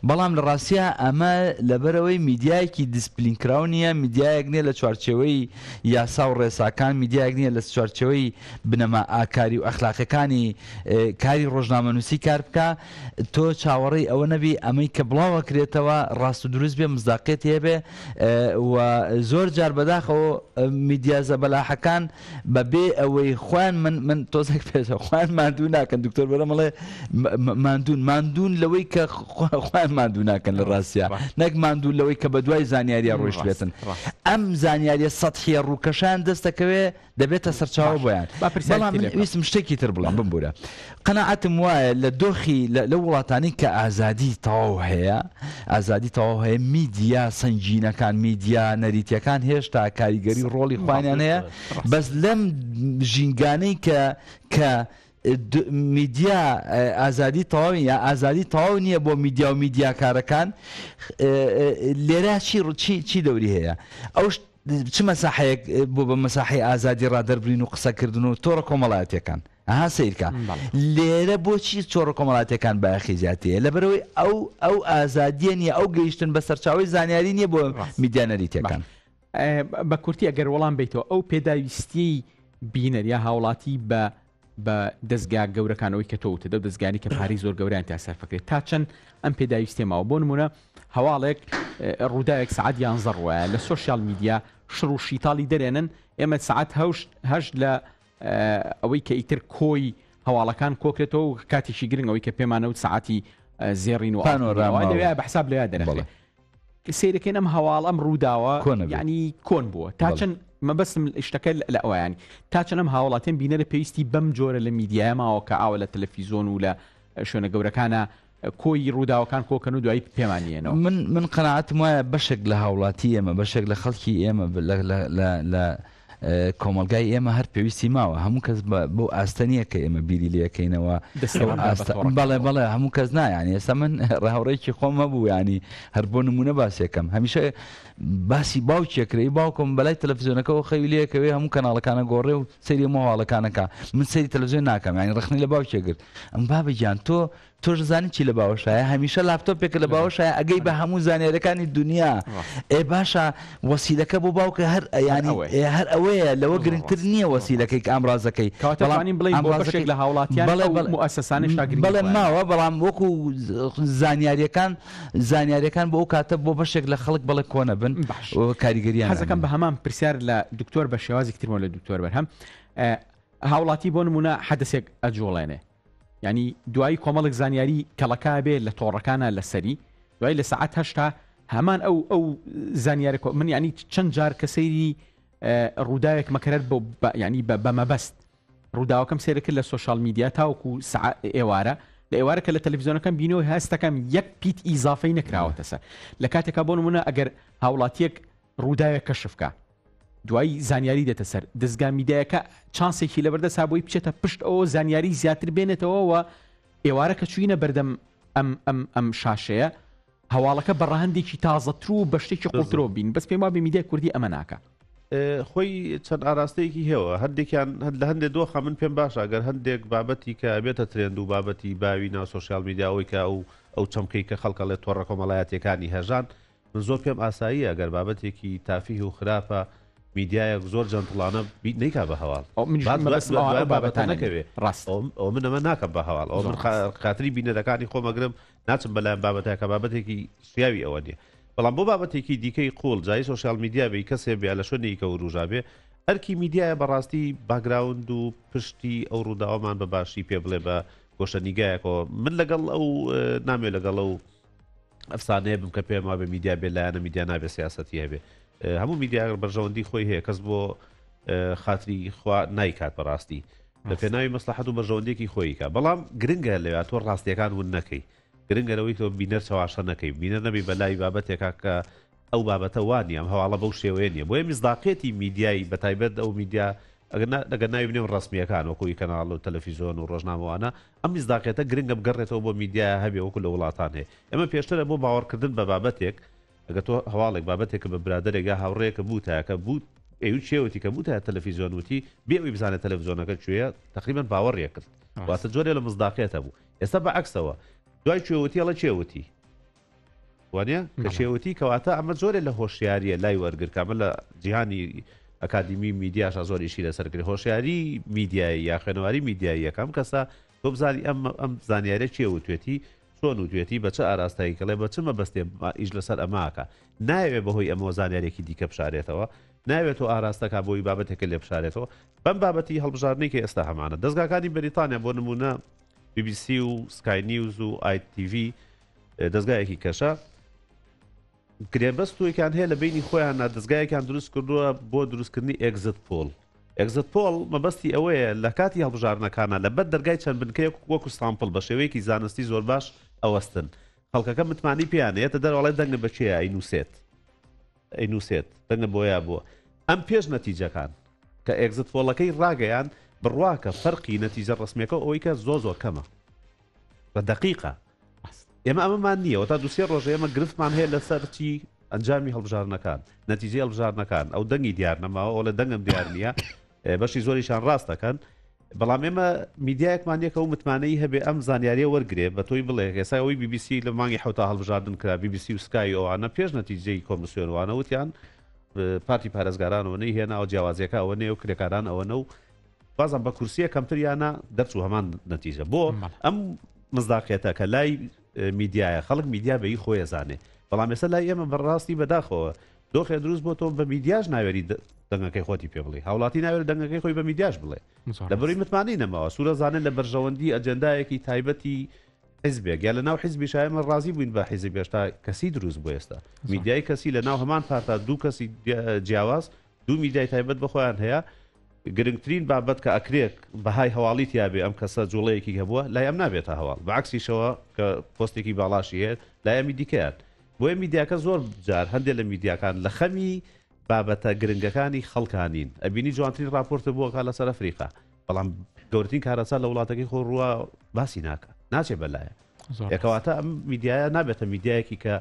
بەڵام لە ڕاستیا ئەمە لەبەرئەوەی میدیایەکی دیسپلین کراو نییە، میدیایەک نییە لە چوارچێوەی یاسا و ڕێساکان، میدیایەک نییە لە چوارچێوەی بنەما ئاکاری و ئەخلاقیەکانی کاری ڕۆژنامەنووسی کار بکا، تۆ چاوەڕێی ئەوە نەبی ئەمەی کە بڵاو ئەکرێتەوە ڕاست و دروست بێ، مزداقیەتی هەبێ و زۆر جار بەداخەوە میدیا زەبەلاحەکان بە بێ ئەوەی خۆیان من من تۆزێک پێش خۆیان ماندوو ناکەن دکتۆر بەرەم ئەڵێ ماندوون ماندوون لەوەی کە خۆیان ماندوو ناکەن لە ڕاستیا نەک ماندوون لەوەی کە بە دوای زانیاریە ڕۆیشتبێتن ئەم زانیاریە سەتحیە ڕووکەشان دەستەکەوێ دەبێتە سەرچاوە بۆیان بەڵام من ویستم شتێکی تر بڵێم بمبورە قەناعەتم وایە لە دۆخی لەو وڵاتانەی کە ئازادی تەواو هەیە، ئازادی تەواو هەیە، میدیا سەنگینەکان، میدیا نەریتیەکان هێشتا کاریگەری و ڕۆڵی خۆیانیان هەیە، بەس لەم ژینگانەی کە کە میدیا ئازادی تەواوی یا ئازادی تەواو نییە بۆ میدیا و میدیاکارەکان لێرە چی چی چی دەوری هەیە ئەو چ مەساحەیەک بۆ بە مەساحەی ئازادی ڕادەربرین و قسەکردن و تۆڕە کۆمەڵایەتیەکان ئەها سەیرکە لێرە بۆچی تۆڕە کۆمەڵاتیەکان بایەخی زیاتر هەیە لەبەرئەوەی ئەو ئەو ئازادیە نیە ئەو گەیشتن بە سەرچاوەی زانیاری نیە بۆ میدیا نەریتیەکان. بە کورتی ئەگەر وەڵام بیتەوە ئەو پێداویستیەی بینەر یا هاوڵاتی بە بە دەزگا گەورەکان ئەوەی کە تۆ وتت ئەو دەزگانی کە پارەی زۆر گەورەیان تیا سەرفەکرێت تا چەند ئەم پێداویستیە ماوە بۆ نمونە هەواڵێک ڕووداوێک سعات یانزە ڕوایە لە سۆشیال میدیا شڕ و شیتاڵی دەرێنن ئێمە سعات هەشت هەشت لە ئەوەی کە ئیتر کۆی هەواڵەکان کۆکرێتەوە و کاتێکی گرنگ ئەوەی کە پێمانە و سعاتی زێڕین و پانۆراما لەوێ بە حساب لەوێ دەرەخرێت سەیرەکەین ئەم هەواڵ ئەم ڕووداوە ینی کۆن بووە تا چەند مەبەستم شتەکە لە ئەویانی تا چەند ئەم هاوڵاتیان بینەرە پێویستی بەم جۆرە لە میدیای ماوە کە ئاوە لە تەلەفیزۆن و لە شوێنە گەورەکانە کۆی ڕووداوەکان کۆکەن و دوایی پێمانیەنەوە من من قەناعەتم وایە بەشێک لە هاوڵاتی ئێمە بەشێک لە خەڵکی ئێمە لە کۆمەڵگای ئێمە هەر پێویستی ماوە هەموو کەس بەو ئاستە نییە کە ئێمە بیری لێکەینەوە بەڵێ بەڵێ هەموو کەس نایانی ئێستا من ڕاوڕێکی خۆم هەبوو ینی هەر بۆ نمونە باسێکم هەمیشە باسی باوکێکرەی باوکم بەلای تەلەفزیۆنەکەەوە خەوی لەکەوێ هەموو کەناڵەکانە گۆڕێ و سەیری مەواڵەکانەکە من سەیری تەلەفزیۆن ناکەم ینی ڕخنی لە باوکێ گرت ئەم بابە گیان تۆ تۆش دەزانی چی لە باوەشایە هەمیشە لاپتۆپێکە لە باوەشایە ئەگەی بە هەموو زانیاریەکانی دنیا ئێ باشە وەسیلەکە بۆ باوکە هەر ینی هەر ئەوەیە لەوە گرنگتر نییە وەسیلەکەی کە ئامرازەکەی کەواتە بڵێین بۆ بەشێک لە هاوڵاتیان بەڵێ موئەسەسانەی شا گرنگی بەڵێ ماوە بەڵام وەکو زانیاریەکان زانیاریەکان بۆ ئەو کاتە بۆ بەشێک لە خەڵک بەڵێ کۆنە بن باش کاریگەریان حەزەکەم بە هەمان پرسیار لە دکتۆر بە شێوازێکی ترمەوە لە دکتۆر بەرهەم هاوڵاتی بۆ نمونە حەدەسێک ئەجوڵێنێ یانی دوایی کۆمەڵێک زانیاری کەڵەکە بێ لە تۆڕەکانە لەسەری دوای لە سەعات هەشتا هەمان ئەو ئەو زانیارە من ینی چەند جار کە سەیری ڕووداوێک مەکەرەر بۆ ینی بە مەبەست ڕووداوەکەم سێرە کرد لە سۆشیال میدیا تاوەکو ئێوارە لە ئێوارە کە لە تەلەڤیزیۆنەکەم بینەوە هەستەکەم یەک پیت ئیزافەی نەکراوەتە سەر لە کاتێکا بۆ نمونە ئەگەر هاوڵاتیەک ڕووداوێک کەشفکە دوایی زانیاری دێتە سەر دەزگا میدیایەکە چانسێکی لەبەردەسا بۆی بچێتە پشت ئەوە زانیاری زیاتر بێنێتەوە و ئێوارە کە چوینە بەردەم ئەم ئەم ئەم شاشەیە هەواڵەکە بە ڕەهەندێکی تازەتر و بە شتێکی قوڵترەوە بین بەس پێم وابێ میدیای کوردی ئەمە ناکا. خۆی چەند ئاراستەیەکی هەیە هەندێکیان لە هەندێک دۆخە من پێم باشە گەر هەندێک بابەتی کە بێتە ترێند و بابەتی باوی ناو سۆشیال میدیا ئەوەی کە ئەو ئەو چەمکەی کە خەڵکەڵێ تۆڕە کۆمەڵایەتیەکانی هەژان من زۆر پێم ئاساییە گەر بابەتێکی تافیه و خراپە میدیایەک زۆر جەنتڵانە نەیکا بە هەواڵ بابەتە نەکەوێ ڕاست ئەو من ئەمە ناکەم بە هەواڵ ئەو من خاتری بینەرەکانی خۆمەگرم ناچم بەلایەن بابەتە کە بابەتێکی شیاوی ئەوە نیە بەڵام بۆ بابەتێکی دیکەی قوڵ جای سۆشیال میدیا بێ کەسێ بێ لە شوێنێکە وروژا بێ ئەرکی میدیایە بەڕاستی باگراوند و پشتی ئەو ڕووداوەمان بە باشی پێ بڵێ بە گۆشە نیگایەکەوە من لەگەڵ ئەو نامێ لەگەڵ ئەو ئەفسانەیە بم کە پێم وابێ میدیا بێ لایەنە میدیا نابێ سیاسەتی هەبێ هەموو میدیا بەرژەوەندی خۆی هەیە کەس بۆ خاتری خوا نایکات بەڕاستی لە پێناوی مەسلحەت و بەرژەوەندێکی خۆیکە بەڵام گرنگە لەوێ تۆ ڕاستیەکان ون نەکەی گرنگە لەوەی تۆ بینەر چەواشە نەکەی بینەر نەبی بەلای بابەتێکا کە ئەو بابەتە وا نییە ئەم هەواڵە بەو شێوەیە نییە بۆیە میزداقیەتی میدیای بەتایبەت ئەو میدیا ئەگەر ناوی بنێم ڕەسمییەکان وەکو ئی کەناڵ و تەلەفیزۆن و ڕۆژنامەوانە ئەم میزداقیەتە گرنگە بگەڕێتەوە بۆ میدیایە هەبێ وەکو لە وڵاتان هەیە ئێمە پێشترە بۆ باوەڕکردن بە بابەتێک ئەگەر تۆ هەواڵێک بابەتێکە بە برادەرێک یا هاوڕێیەکە بووتایە کە بوو ئەیوت چێوتی کە بووتایە تەلەفیزیۆن وتی بێ ئەوەی بزانێت تەلەفزیۆنەکە کوێیە تقریبا باوەڕیە کرد. واتە جۆرێ لە مزداقیەت هەبوو ئێستا بە عەکسەوە دوای کوێوتی ئەڵێ کێوتی وانە کە کێوتی کەواتە ئەمە جۆرێ لە هۆشیاریە لای وەرگر کە ئەمە لە جیهانی ئەکادیمی میدیاشا زۆر ئیشی لەسەر کرد هۆشیاری میدیایی یا خوێنەواری میدیایی یەکەم کەسە تۆ بزانی ئەم ئەم زانیارە کێ وتوێتی چۆن وتوێتی بە چ ئاراستەیەک ئەڵێ بە چ مەبەستێ ئیش لەسەر ئەمە ئەکا نایەوێ بەهۆی ئەمەوە زانیارێکی دیکە بشارێتەوە ناوێت تۆ ئاراستەکە بۆی بابەتێکە لێ بشارێتەوە بەم بابەتی هەڵبژاردنەی کە ئێستا هەمانە دەزگاکانی بەریتانیا بۆ نمونە BBC و سکای نیوز و ITV دەزگایەکی کەشە گرێبەستێکیان هەیە لە بینی خۆیاننا دەزگایەکیان دروست کردووە بۆ دروستکردنی exit poll. Exit poll مەبەستی ئەوەیە لە کاتی هەڵبژاردنەکانا لە بەر دەرگای چەند بنکەیەک وەکو sample بە شێوەیەکی زانستی زۆر باش ئەوەستن خەڵکەکە متمانەی پێیانە یەتە دەرەوە ئەڵێ دەنگم بە کێیە ئەینووسێت ئەینووسێت دەنگم بۆیا بووە ئەم پێش نەتیجەکان کە exit poll ەکەی ڕاگەیان بڕواکە فەرقی نەتیجە ڕسمیەکە ئەوەی کە زۆر زۆر کەمە بە دقیقە ئێمە ئەمەمان نییە تا دوسێ ڕۆژ ئێمە گرفتمان هەیە لەسەر چی ئەنجامی هەڵبژاردنەکان نەتیجەی هەڵبژاردنەکان ئەو دەنگی دیار نەماوە ئەوڵێ دەنگم دیار نییە بەشی زۆریشان ڕاست دەکەن بەڵام ئێمە میدیایەکمان یەکە و متمانەی هەبێ ئەم زانیاریە وەرگێ بە تۆی بڵێ ئێستا ئەوەی BBC لە مانگی حوتا هەڵبژاردن کرا BBC و سکای ئەوانە پێش نەتیجەی کۆمسیۆنوانە وتیان پارتی پارێزگارانەوە نەی هێناوە جیاوازیەکە ئەوە نێو کرێکاران ئەوە و بازم بە کورسیە کەمتر یانە دەرچوو هەمان نەتیجە بۆ ئەم مزداقێتە کە لای میدیایە خەڵک میدیا بە ئی خۆی ئەزانێ بەڵام ئێستا لای ئێمە بەڕاستی بەداخەوە دۆخێ دروست بۆ تۆ بە میدیاش ناوێری دەنگەکەی خۆتی پێ بڵێ هاوڵاتی ناوێت دەنگەکەی خۆی بە میدیاش بڵێ لە بەروی متمانەی نەماوە سوورە زانێت لە بەرژەوەندی ئەجێندایەکی تایبەتی حزبێک یا لە ناو حزبی شایمە ڕازی بووین بە حیزب هێشتا کەسی دروست بۆ ئێستا میدیای کەسی لە ناو هەمان پارتا دوو کەسی جیاواز دوو میدیای تایبەت بە خۆیان هەیە گرنگترین بابەت کە ئەکرێت بەهای هەواڵی تیابێ ئەم کەسە جوڵەیەکی هەبووە لای ئەم نابێتە هەواڵ بە عەکسیشەوە کە پۆستێکی باڵاشی هەیە لای ئەمی دیکەیان بۆیە میدیاکە زۆر جار هەندێک لە میدیاکان لە خەمی بابەتە گرنگەکانی خەڵکانین ئەبینی جوانترین راپۆرتە بووەکە لەسەر ئەفریقا بەڵام گەورترین کارەسات لە وڵاتەکەی خۆ ڕووە باسی ناکە ناچێ بەلایە یەکەواتە ئەم میدیایە نابێتە میدیایەکی کە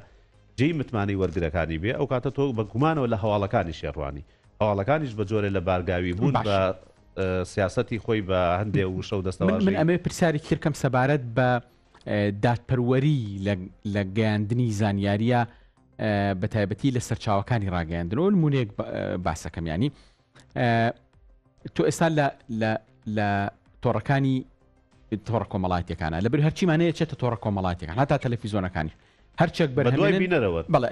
جێی متمانەی وەرگرەکانی بێ ئەو کاتە تۆ بە گومانەوە لە هەواڵەکانی شێڕوانی هەواڵەکانیش بە جۆرێ لە بارگاوی بوون بە سیاستی خۆی بە هەندێ وشە و دەستەواژەی من ئەمێ پرسیاری ترکەم سەبارەت بە دادپەروەری لە گەیاندنی زانیاریە بە تایبەتی لە سەرچاوەکانی ڕاگەیاندنەوە نمونەیەک باسەکەم ینی تۆ ئێستا لە تۆڕەکانی تۆڕە کۆمەڵاتیەکانە لەبەر هەرچیمانەیە چێتە تۆڕە کۆمەڵاتیەکان هەتا تەلەفیزۆنەکانی هەرچێک بەرهەمێنن بینەرەوە بەڵێ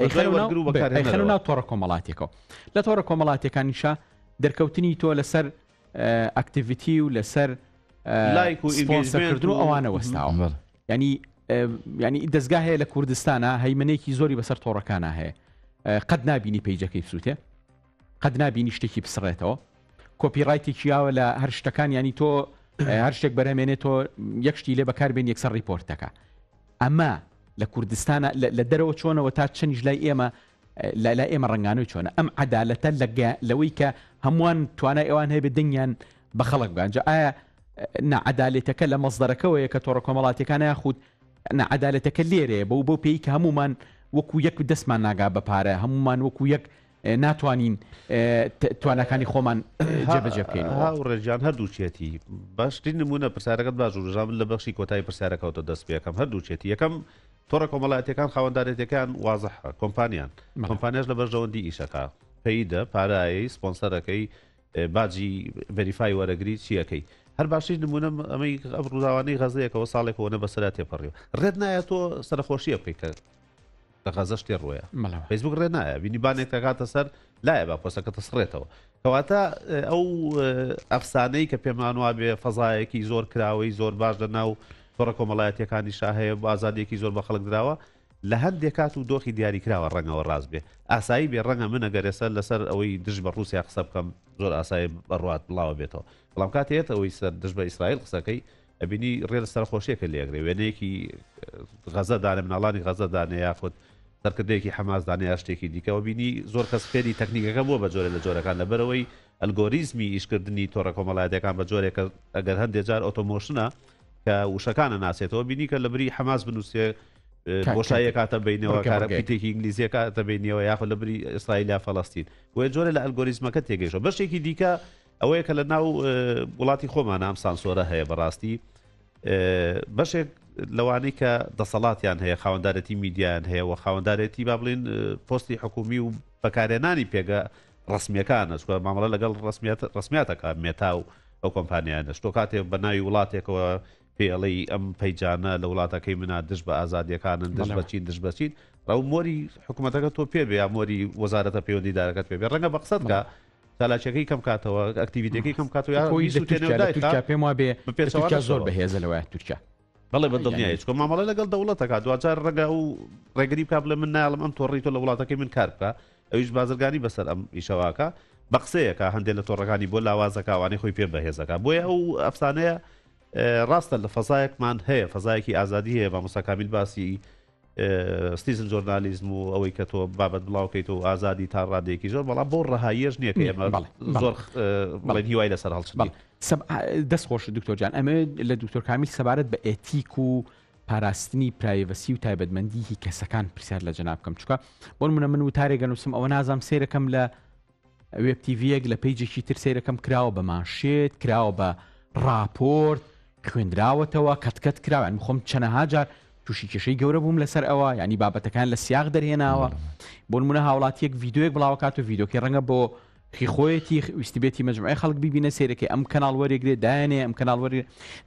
ئەیخەنە ناو تۆڕە کۆمەڵاتیەکەوە لە تۆڕە کۆمەڵاتیەکانیشا دەرکەوتنی تۆ لەسەر activity و لەسەر لایک و سپۆنسەرکردن و ئەوانە وەستاوە ینی ینی دەستگا هەیە لە کوردستانە هەیمنێکی زۆری بەسەر تۆڕەکانە هەیە قەت نبینی page ەکەی بسووتێ قەت نبینی شتێکی بسڕێتەوە copyright ێکی یاوە لە هەر شتەکان ینی تۆ هەر شتێک بەرهەمێنێ تۆ یەک شتی لێ بەکاربێن یەکسەر report ەکە ئەمە لە کوردستانە لە دەرەوە چۆنەوە تا چەنیش لای ئێمە لە لای ئێمە ڕنگانەوەی چۆنە ئەم عەدالەتە لەوەی کە هەمووان توانای ئەوان هەیە دەنگیان بە خەڵک بگانجا ئایا نەعەدالەتەکە لە مەزدەرەکەوەیە کە تۆڕە کۆمەڵاتیەکان یاخود نەعەدالەتەکە لێرەیە بەو بەو پێی کە هەمومان وەکو یەک دەستمان ناگا بە پارە هەمومان وەکو یەک ناتوانین تواناکانی خۆمان جێبەجێ بکەین. هاوڕێ گیان هەردووکیەتی باشترین نمونە پرسیارەکەت باش وروژا من لە بەخشی کۆتایی پرسیارەکەوە دەست پێکەم هەردووکیەتی یەکەم تۆڕە کۆمەڵایەتیەکان خاوەندارێتیەکان وازحە کۆمپانیان کۆمپانیاش لە بەرژەوەندی ئیشەکە پەیدە پارایەی سپۆنسەرەکەی باجی verify وەرەگری چیەکەی هەر باشترین نمونە ئەمەی ئەم ڕووداوانەی غەزەیەکەوە ساڵێکەوە نە بەسەرا تێپەڕیوە ڕێت نایە تۆ سەرخۆشیە بکەیت کە لە غەزە شتێ ڕۆیە فەیسبوک ڕێ نایە بینی بانێک دەکاتە سەر لایە با پۆستەکە تەسڕێتەوە کەواتە ئەو ئەفسانەی کە پێمان وابێ فەزایەکی زۆر کراوەی زۆر باش لە ناو تۆڕە کۆمەڵایەتیەکانی شا هەیە بۆ ئازادیەکی زۆر بە خەڵک دراوە لە هەندێک کات و دۆخی دیاریکراوە ڕەنگەوە ڕاست بێ ئاسایی بێ ڕەنگە من ئەگەر ئێستا لەسەر ئەوەی دژ بە ڕووسیا قسە بکەم زۆر ئاسایی بەڕوات بڵاوە بێتەوە بەڵام کاتێت ئەوەی سەر دژ بە ئیسرائیل قسەکەی ئەبینی ڕێ لە سەرخۆشیەکە لێگرێ وێنەیەکی غەزە دانێ مناڵانی غەزە دانێ یاخود سەرکردەیەکی حەماس دانێ یا شتێکی دیکەوە بینی زۆر کەس فێری تەکنیکەکە بووە بە جۆرە لە جۆرەکان لەبەرەوەی ئەلگۆریزمی ئیشکردنی تۆڕە کۆمەڵایەتەکان بە جۆرێکە ئەگەر هەندێک جار automation ە کە وشەکانە ناسێتەوە بینی کە لە بری حەماس بنووسێ بۆشاییە کاتە بینەوە کارەکتێکی ئینگلیزیە کاتە بینیەوە یاخود لە بری ئیسرائیل یا فەڵەستین بۆیە جۆرە لە ئەلگۆریزمەکە تێگەیشەوە بەشێکی دیکە ئەوەیە کە لە ناو وڵاتی خۆمانە ئەم سانسۆرە هەیە بەڕاستی. بەشێک لەوانەی کە دەسەڵاتیان هەیە خاوەندارێتی میدیایان هەیە و خاوەندارێتی با بڵین پۆستی حکومی و بەکارهێنانی پێگە ڕسمیەکانە چکە مامەڵە لەگەڵ ڕسمیات ڕسمیاتەکە مێتا و ئەو کۆمپانیانەش تۆ کاتێ بە ناوی وڵاتێکەوە پێڵی ئەم پەیجانە لە وڵاتەکەی منا دژ بە ئازادیەکانن دژ بەچین دژ بەچین ئەو مۆری حکوومەتەکە تۆ پێ بێ یا مۆری وەزارەتە پەیوەندیدارەکەت پێ بێ ڕەنگە بە قسەت کە چالاکیەکەی کەم کاتەوە ئەکتیڤیتەکەی کەم کاتەوە یا خۆی لە تورکیا لە تورکیا پێم وابێ تورکیا زۆر بەهێزە لەوە تورکیا. بەڵێ بە دڵنیایی چکۆ مامەڵە لەگەڵ دەوڵەتەکە دواجار ڕەنگە ئەو ڕێگری بکا بڵێ من نایەڵم ئەم تۆڕی تۆ لە وڵاتەکەی من کار بکە ئەویش بازرگانی بەسەر ئەم ئیشەواکە بە قسەیەکە هەندێک لە تۆڕەکانی بۆ لاوازەکە ئەوانەی خۆی پێ بەهێزەکە بۆیە ئەو ئەفسانەیە ڕاستە لە فەزایەکمان هەیە فەزایەکی ئازادی هەیە مامۆستا کامیل باسی citizen journalism و ئەوەی کە تۆ بابەت بڵاوکەیتەوە و ئازادی تا ڕادەیەکی زۆر بەڵام بۆ ڕەهاییەش نییە کە ئێمە زۆر بڵێن هیوای لەسەر هەڵچنین. دەست خۆش دکتۆر جان ئەمە لە دکتۆر کامیل سەبارەت بە ئێتیک و پاراستنی privacy و تایبەتمەندی هی کەسەکان پرسیار لە جەناب بکەم چکە بۆ منە من وتارێک گەنووسم ئەوە نازام سێرەکەم لە وێب تیڤیەک لە پەیجێکی تر سەیرەکەم کراوە بە مانشێت کراوە بە ڕاپۆرت خوێندراوەتەوە کەتکەت کراوە یانی خۆم چەنەها جار تووشی کێشەی گەورە بووم لەسەر ئەوە ینی بابەتەکان لە سیاق دەرهێناوە بۆ نمونە هاوڵاتیەک ڤیددیوەک بڵاوکات و ڤیددیوکەی ڕەنگە بۆ خی خۆیەتی ویستبێتی مەجموعی خەڵک ببینە سەیرەکەی ئەم کەناڵ وەرێگرێ دایانێ ئەم کەناڵ وەرێ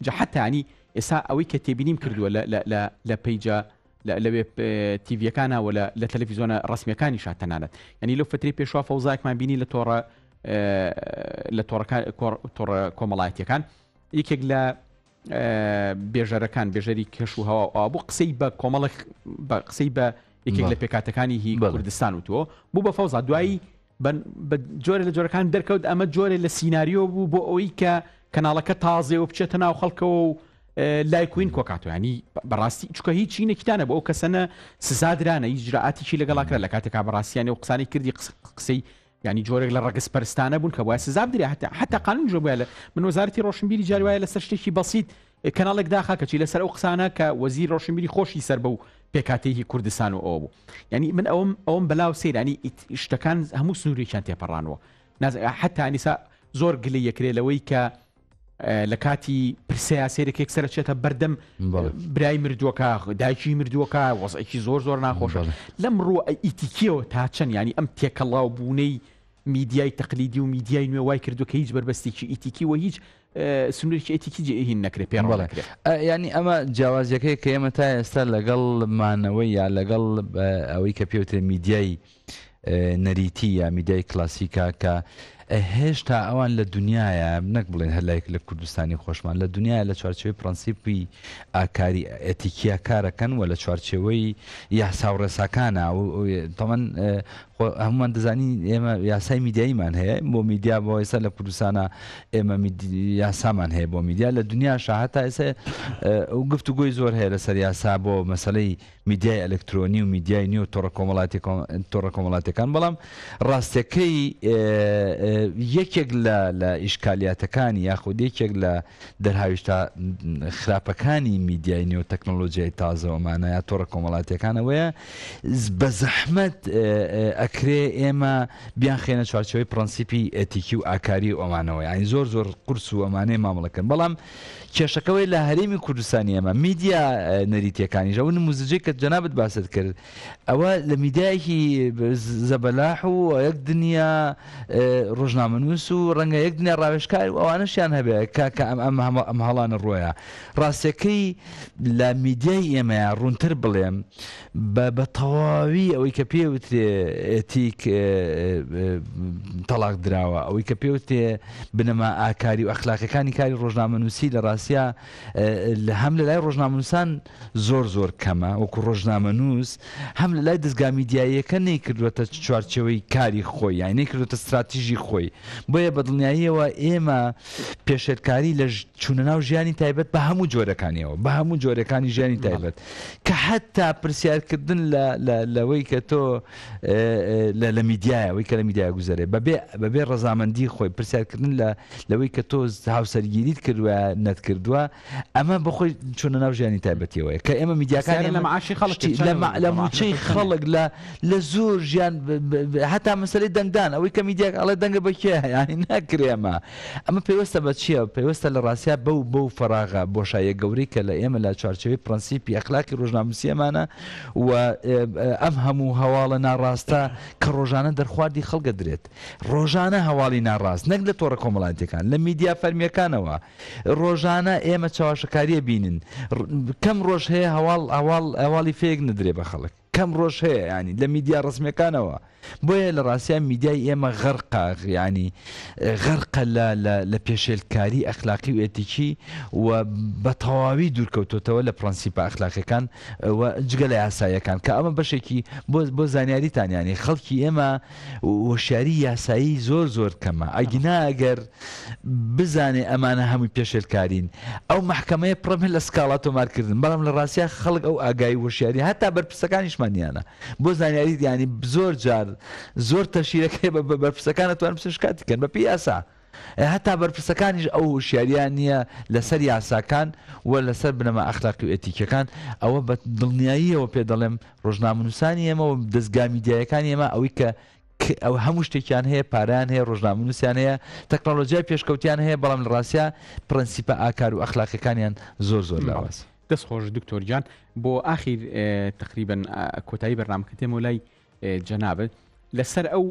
جا حتانی ئێستا ئەوەی کە تێبینیم کردووە لە پەیجە لە وێب تیڤیەکانا و لە تەلەفیزۆنە ڕسمیەکانیشا تەنانەت یعنی لەو فترەی پێشوا فەوزایەکمان بینی لە تۆڕە لە تۆڕە کۆمەڵایەتیەکان یەکێک لە بێژەرەکان بێژەری کەش و هەوا ئابوو قسەی بە کۆمەڵک بە قسەی بە یەکێک لە پێکاتەکانی هی کوردستان وتووە بوو بە فەوزا دوایی بە جۆرە لە جۆرەکان دەرکەوت ئەمە جۆرێ لە سیناریۆ بوو بۆ ئەوەی کە کەناڵەکە تازێ و بچێتە ناو خەڵکەوە و لایکوین کۆکاتۆ ینی بەڕاستی چکە هیچ چینێکیتانە بۆ ئەو کەسەنە سزادرانە هیچ جرائاتێکی لەگەڵا کرا لە کاتێکا بەڕاستیانە و قسانی کردی قسەی ینی جۆرێک لە ڕەگەز پەرستانە بوون کە وای سزا بدرێ هەتا حتا قانون جۆ بووە لە من وەزارەتی ڕۆشنبیری جاری وایە لەسەر شتێکی بەسیت کەناڵێک داخا کەچی لەسەر ئەو قسانە کە وەزیر ڕۆشنبیری خۆشی سەر بەو پێکاتەیەکی کوردستان و ئەوە بوو یعنی من ئەوم ئەوم بەلاو سەیرانی شتەکان هەموو سنوورێکیان تێپەڕانوە حتا ئەنیسا زۆر گلی یەکرێ لەوەی کە لە کاتی پرسەیە سێرێک سەرچێتە بەردەم برای مردووەکە دایکی مردووەکە وەزعێکی زۆر زۆر ناخۆشە لەم ڕووە ئیتیکیەوە تا چەند ینی ئەم تێکەڵاو بوونەی میدیای تەقلیدی و میدیای نوێ وای کردو کە هیچ بەربەستێکی ئیتیکی و هیچ سنوورێکی ئەتیکی جێ هین نەکرێ پێ ڕۆ نەکرێ. یانی ئەمە جیاوازیەکەی کە ئێمە تا ئێستا لەگەڵ مانەوەی یا لەگەڵ ئەوەی کە پێوترێ میدیای نەریتی یا میدیای کلاسیکا کە هێشتا ئەوان لە دنیاە نەک بڵێن هەر لایک لە کوردستانی خۆشمان لە دنیا لە چوارچێوەی پرەنسیپی ئاکاری ئەتیکیا کارەکەن و لە چوارچێوەی یاسا و ڕێساکانە تەمەن خۆ هەموومان دەزانین ئێمە یاسای میدیاییمان هەیە بۆ میدیا بۆ ئێستا لە کوردستانە ئێمە یاسامان هەیە بۆ میدیا لە دنیاشا هەتا ئێستا گفتوگۆی زۆر هەیە لەسەر یاسا بۆ مەسلەی میدیای ئەلکترۆنی و میدیای نوێ و تۆڕە کۆمەڵاتی تۆڕە کۆمەڵاتەکان بەڵام ڕاستەکەی یەکێک لە لە ئیشکالیاتەکانی یاخود یەکێک لە دەرهاویشتە خراپەکانی میدیای نوێ و تەکنۆلۆژیای تازە و ئەمانە یا تۆڕە کۆمەڵاتیەکان ئەوەیە بە زەحمەت ئەکرێ ئێمە بیانخەینە چوارچێوەی پرەنسیپی ئەتیکی و ئاکاری و ئەمانەوە یانی زۆر زۆر قورس و ئەمانەیە مامەڵەکردن بەڵام کێشەکەوەی لە هەرێمی کوردستانی ئێمە میدیا نەریتیەکانیش ئەو نموزجەی کە جەنابت باست کرد ئەوە لە میدیایەکی زەبەلاح و یەک دنیا ڕۆژنامەنووس و ڕەنگە یەک دنیا ڕاوێژکار و ئەوانەشیان هەبێ کە کە ئەم ئەم هەمە ئەم هەڵانە ڕۆیە ڕاستەکەی لە میدیای ئێمەیە ڕوونتر بڵێم بە بە تەواوی ئەوەی کە پێ وترێ ئێتیک تەڵاق دراوە ئەوەی کە پێ وترێ بنەما ئاکاری و ئەخلاقیەکانی کاری ڕۆژنامەنووسی لە ڕاستیا هەم لە لای ڕۆژنامەنووسان زۆر زۆر کەمە وەکو ڕۆژنامەنووس هەم لە لای دەزگا میدیاییەکە نەیکردووەتە چوارچێوەی کاری خۆی یانی نەیکردووەتە ستراتیژی خۆی بۆیە بە دڵنیاییەوە ئێمە پێشێلکاری لە چوونە ناو ژیانی تایبەت بە هەموو جۆرەکانیەوە بە هەموو جۆرەکانی ژیانی تایبەت کە حتا پرسیارکردن لە لەوەی کە تۆ لە میدیایە ئەوەی کە لە میدیای گوزەرێ بەبێ بەبێ ڕەزامەندی خۆی پرسیارکردن لە لەوەی کە تۆ هاوسەرگیریت کردووە نەتکردووە ئەمە بەخۆی چۆنە ناو ژیانی تایبەتیەوەیە کە ئێمە میدیاکان لە معاشی خەڵک لە موچەی خەڵک لە لە زۆر ژیان هەتا مەسەلەی دەنگدان ئەوەی کە میدیاک ئەڵێ دەنگە بە. بەکێ ینی ناکرێمە ئەمە پەیوەستە بە چییە؟ پەیوەستە لە ڕاستیا بەو بەو فەراغە بۆشاییە گەورەی کە لە ئێمە لە چوارچێوەی پرەنسیپی ئەخلاقی ڕۆژنامەنووسییەمانە و ئەم هەموو هەواڵە ناڕاستە کە ڕۆژانە دەرخواردی خەڵک ئەدرێت. ڕۆژانە هەواڵی ناڕاست نەک لە تۆڕە کۆمەڵایەتییەکان، لە میدیا فەرمییەکانەوە ڕۆژانە ئێمە چەواشەکاری ئەبینین. کەم ڕۆژ هەیە هەواڵ هەواڵ هەواڵی fake نەدرێ بە خەڵک. کەم ڕۆژ هەیە یانی لە میدیا ڕەسمیەکانەوە بۆیە لە ڕاستیا میدیای ئێمە غەرقە یانی غەرقە لە لە لە پێشێلکاری ئەخلاقی و ئێتیکی و بە تەواوی دوورکەوتۆتەوە لە پرەنسیپە ئەخلاقیەکان و جگە لە یاساییەکان کە ئەمە بەشێکی بۆ بۆ زانیاریتان یانی خەڵکی ئێمە هۆشیاری یاسایی زۆر زۆر کەمە ئەگینا ئەگەر بزانێ ئەمانە هەمووی پێشێلکارین ئەو مەحکەمەیە پڕە بێت لە سکاڵا تۆمارکردن بەڵام لە ڕاستیا خەڵک ئەو ئاگایی و هۆشیاری هەتا بەرپرسەکانیشمان نیانە بۆ زانیاریت یانی زۆر جار زۆر تەشیرەکەی بە بەرپرسەکان ئەتوانن بچن شکاتی کەن بەپێی یاسا هەتا بەرپرسەکانیش ئەو هۆشیاریان نییە لەسەر یاساکان و لەسەر بنەما ئەخلاقی و ئێتیکیەکان ئەوە بە دڵنیاییەوە پێ دەڵێم ڕۆژنامەنووسانی ئێمە و دەزگا میدیایەکانی ئێمە ئەوەی کە ئەو هەموو شتێکیان هەیە، پارەیان هەیە، ڕۆژنامەنووسیان هەیە، تەکنەڵۆجیای پێشکەوتیان هەیە، بەڵام لە ڕاستیا پرەنسیپە ئاکار و ئەخلاقیەکانیان زۆر زۆر لاواز. دەست خۆش دکتۆر گیان بۆ ئاخیر تقریبا کۆتایی بەرنامەکە دێمەوە لای جەنابت لەسەر ئەو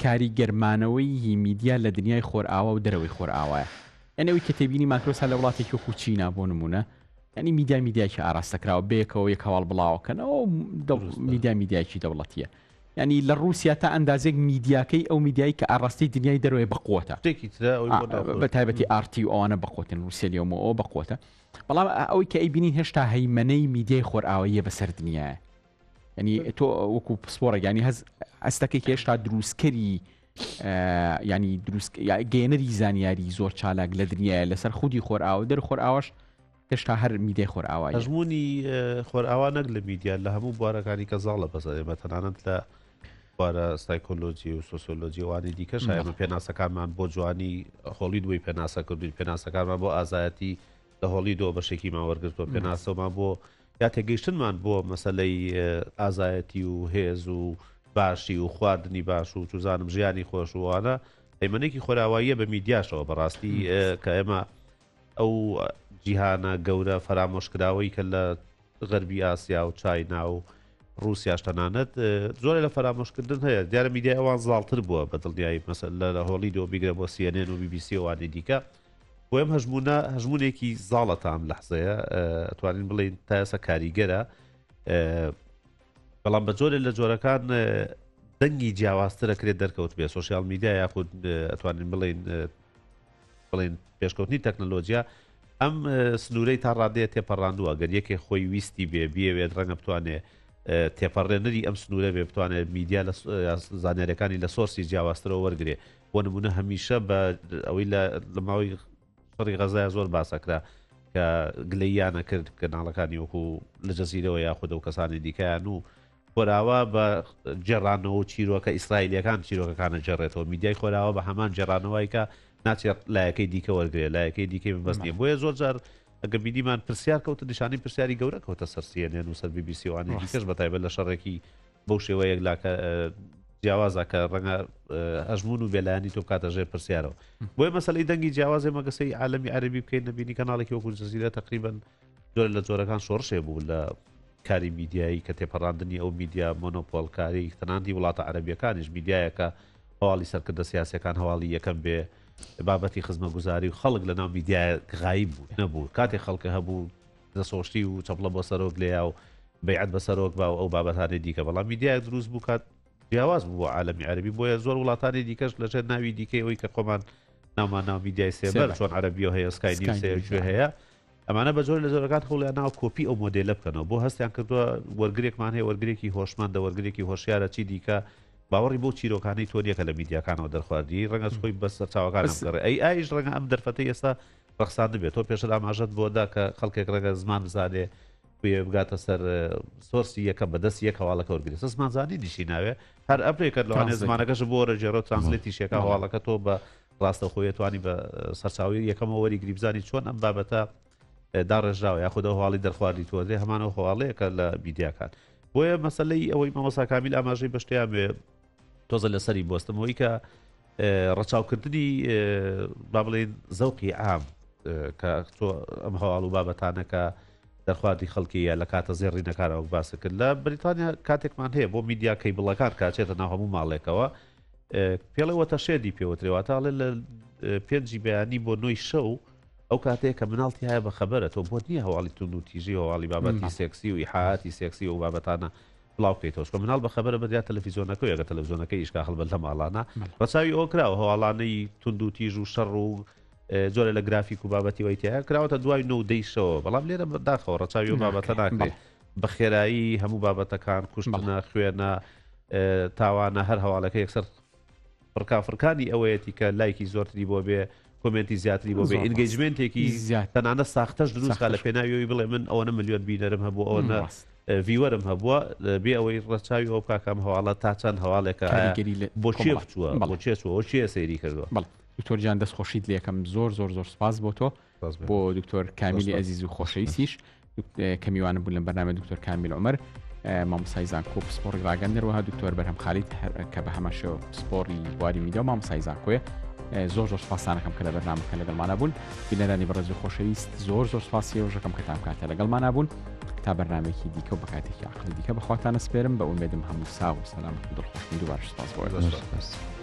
کاریگەرمانەوەی میدیا لە دنیای خۆرئاوا و دەرەوەی خۆرئاوایە یعنی ئەوی کە تێبینی ماکرۆسا لە وڵاتێکی وەکو چینا بۆ نمونە ینی میدیا میدیاکی ئاراستەکراوە بەیەکەوە یەک هەواڵ بڵاوەکەنەوە میدیا میدیاکی دەوڵەتیە ینی لە رووسیا تا ئەندازێک میدیاکەی ئەو میدیایی کە ئاراستەی دنیای دەرەوەی بەقوتە بە تایبەتی RT و ئەوانە بەقوتن رووسیا لێمەوە بەقوتە بەڵام ئەوەی کە ئەیبینین هێشتا هەیمەنەی میدیای خۆرئاواییە بەسەر دنیاە ینی تۆ وەکو پسپۆڕێک ینی هەز ئەستەکەی هێشتا دروستکەری ینی دروست گەێنەری زانیاری زۆر چالاک لە دنیاە لەسەر خودی خۆرئاوە دەر خۆرئاوەش هێشتا هەر میدیای خۆرئاوایە. هەژموونی خۆرئاوا نەک لە میدیا لە هەموو بوارەکانی کە زاڵە بەسەر ئێمە تەنانەت لە بوارە سایکۆلۆجی و سۆسیۆلۆجی وانی دیکەش ئێمە پێناسەکانمان بۆ جوانی هۆڵیدوی پێناسە کردوین پێناسەکانمان بۆ ئازایەتی لە هۆڵیدۆ بەشێکیمان وەرگرتووە پێناسەمان بۆ یا تێگەیشتنمان بۆ مەسەلەی ئازایەتی و هێز و باشی و خواردنی باش و چوزانم ژیانی خۆش وانە هەیمەنێکی خۆراواییە بە میدیاشەوە بەڕاستی کە ئێمە ئەو جیهانە گەورە فەرامۆشکراوەی کە لە غەربی ئاسیا و چاینا و ڕوسیاش تەنانەت زۆرە لە فەرامۆشکردن هەیە دیارە میدیای ئەوان زاڵتر بووە بە دڵنیایی مەسەل لە هۆڵی دۆ بیگرە بۆ CNN و BBC وانی دیکە بۆ ئەم هەژمونە هەژمونێکی زاڵە تا ئەم لەحزەیە ئەتوانین بڵین تا ئێستا کاریگەرە بەڵام بە جۆرێ لە جۆرەکان دەنگی جیاوازترە کرێت دەرکەوت بێ social media یاخود ئەتوانین بڵین بڵێن پێشکەوتنی تەکنەلۆجیا ئەم سنوورەی تا ڕادەیە تێپەڕاندووە گەر یەکێ خۆی ویستی بێ بیەوێت ڕەنگە بتوانێ تێپەڕێنەری ئەم سنوورە بێ بتوانێت میدیا لە زانیاریەکانی لە source ی جیاوازترەوە وەرگێ بۆ نمونە هەمیشە بە ئەوەی لە ماوەی شەڕی غەزای زۆر باسەکرا کە گلەییانە کرد کەناڵەکانی وەکو لە جەزیرەوە یاخود و کەسانی دیکەیان و خۆراوا بە گێڕانەوە و چیرۆکە ئیسرائیلیەکان چیرۆکەکان ئەگێڕێتەوە، میدیای خۆراوا بە هەمان گێڕانەوەی کە ناچێت لایەکەی دیکە وەرگێ لایەکەی دیکەی مەبەست نیە بۆیە زۆر جار ئەگە بینیمان پرسیار کەوتە نیشانەی پرسیاری گەورە کەوتە سەر CNN و سەر BBC وانی دیکەش بە تایبەت لە شەڕێکی بەو شێوە یەکلاکە جیاوازە کە ڕەنگە هەژمون و بێلایەنی تۆ بکاتە ژێر پرسیارەوە بۆیە مەسەلەی دەنگی جیاوازێ مەگەسەی عالەمی عەربی بکەین نەبینی کەناڵێکی وەکو جەزیرە تقریبا جۆرە لە جۆرەکان شۆڕشێ بوو لە کاری میدیایی کە تێپەڕاندنی ئەو میدیا مۆنۆپۆلکاری تەنانەتی وڵاتە عەرەبیەکانیش میدیایەکە هەواڵی سەرکردە سیاسەکان هەواڵی یەکەم بێ بابەتی خزمەگوزاری و خەڵک لە ناو میدیای غایب بوو نەبوو کاتێک خەڵکە هەبوو دەسۆشتی و چەپڵە بۆ سەرۆک لێیا و بەیعەت بە سەرۆک با و ئەو بابەتانی دیکە بەڵام میدیایەک دروست بوو کات جیاواز بوو بۆ عالەمی عەربی بۆیە زۆر وڵاتانی دیکەش لەژێر ناوی دیکەی ئەوی کە خۆمان ناومان ناو میدیای سێبەر چۆن عەربیەوە هەیە سکای نیوز هەیە هەیە ئەمانە بە جۆرێ لە جۆرەکان هەوڵیان ناوە کۆپی ئەو مۆدێلە بکەنەوە، بۆ هەستیان کردووە وەرگرێکمان هەیە، وەرگرێکی هۆشمەندە، وەرگرێکی هۆشیارە، چی دیکە باوەڕی بەو چیرۆکانەی تۆ نییە کە لە میدیاکانەوە دەرخواردی، ڕەنگە خۆی بە سەرچاوەکانە بگەڕێ. ئەی ئایش ڕەنگە ئەم دەرفەتەی ئێستا ڕەخساندبێت. تۆ پێشتر ئاماژەت بۆ دا کە خەڵکێک ڕەنگە زمان بزانێ بێ بگاتە سەر source ی یەکەم بە دەستی یەک هەواڵەکە وەرگرێت. سە زمانزانینیشی ناوێ هەر ئەپێکەت لەوانەیە زمانەکەش بۆ وەرەگێڕێ و translate یشی ئەکا هەواڵەکە تۆ بە ڕاستەوخۆ توانی بە سەرچاوی یەکەمەوە وەریگری بزانی چۆن ئەم بابەتە داڕێژراوە یاخود ئەو هەواڵی دەرخواردی تۆ دێ هەمان ئەو هەواڵەیە کە لە میدیاکان بۆیە مەسلەی ئەوەی مامۆسا کامیل ئاماژەی بە شتیان بێ تۆزە لەسەری بۆستمەوەی کە ڕەچاوکردنی با بڵێین زەوقی عام کە تۆ ئەم هەواڵ و بابەتانە کە دەرخواردی خەڵکیە لە کاتە زێڕینەکانەوە باس کرد لە بریتانیا کاتێکمان هەیە بۆ میدیا کەیبڵەکان کاچێتە ناو هەموو ماڵێکەوە پێڵێ وەتەشێدی پێوترێواتە ئەڵێ لە پێنجی بەیانی بۆ نۆی شەو ئەو کاتەیە کە مناڵ تایە بە خەبەرە تۆ بۆت نییە هەواڵی تون و تیژی هەواڵی بابەتی سێکسی و ئیحاتی سێکسی و بابەتانە بڵاو بکەیتەوە چونکە مناڵ بە خەبەرە بەدیا تەلەفیزۆنەکە و یەگە تەلەفزیۆنەکە ئیشکا هەڵبەت لە ماڵانە ڕەچاوی ئەوە کراوە هەواڵانەی توند و تیژ و شەڕ و جۆرە لە گرافیک و بابەتی وای تایە کراوەتە دوای نۆ دەی شەوە بەڵام لێرە بەداخەوە ڕەچاوی ئەو بابەتە ناکرێت بە خێرایی هەموو بابەتەکان کوشتنە خوێنە تاوانە هەر هەواڵەکە یەکسەر فڕکافڕکانی ئەوەیەتی کە لایکی زۆرتری بۆ بێ کۆمێنتی زیاتری بۆ بێ engagement ێکی زیاد تەنانە ساختەش دروستکا لە پێناوی ئەوی بڵێ من ئەوەنە ملیۆن بینەرم هەبوو ئەوەنە viewer م هەبووە بێ ئەوەی ڕەچاوی ئەو بکاکەم هەواڵە تا چەند هەواڵێکە بۆ چێ بچووە بۆ چێ چووە چێ سەیری کردووە دکتۆر گیان دەست خۆشیت لەکەم زۆر زۆر زۆر سپاس بۆ تۆ بۆ دکتۆر کامیلی ئەزیز و خۆشەویستیش کە میوانم بوون لەم بەرنامە دکتۆر کامیل عمر مامۆسای زانکۆ پسپۆڕی ڕاگەن دەروەها دکتۆر بەرهەم خالید کە بە هەمان شێوە پسپۆڕی بواری میدیا و مامۆسای زانکۆیە زۆر زۆر سپاسانەکەم کە لە بەرنامەکە لەگەڵمانە بوون بینەرانی بەڕێز و خۆشەویست زۆر زۆر سپاسی ڕۆژەکەم کە تام کاتە لەگەڵمانە بوون تا بەرنمێکی دیکە و بەکاتێکی عقلی دیکە بەخواتانە سپێرم بە ئومێدم هەموو ساغ و سەلامەت و دڵخۆشن دووبارە سپاس بۆ.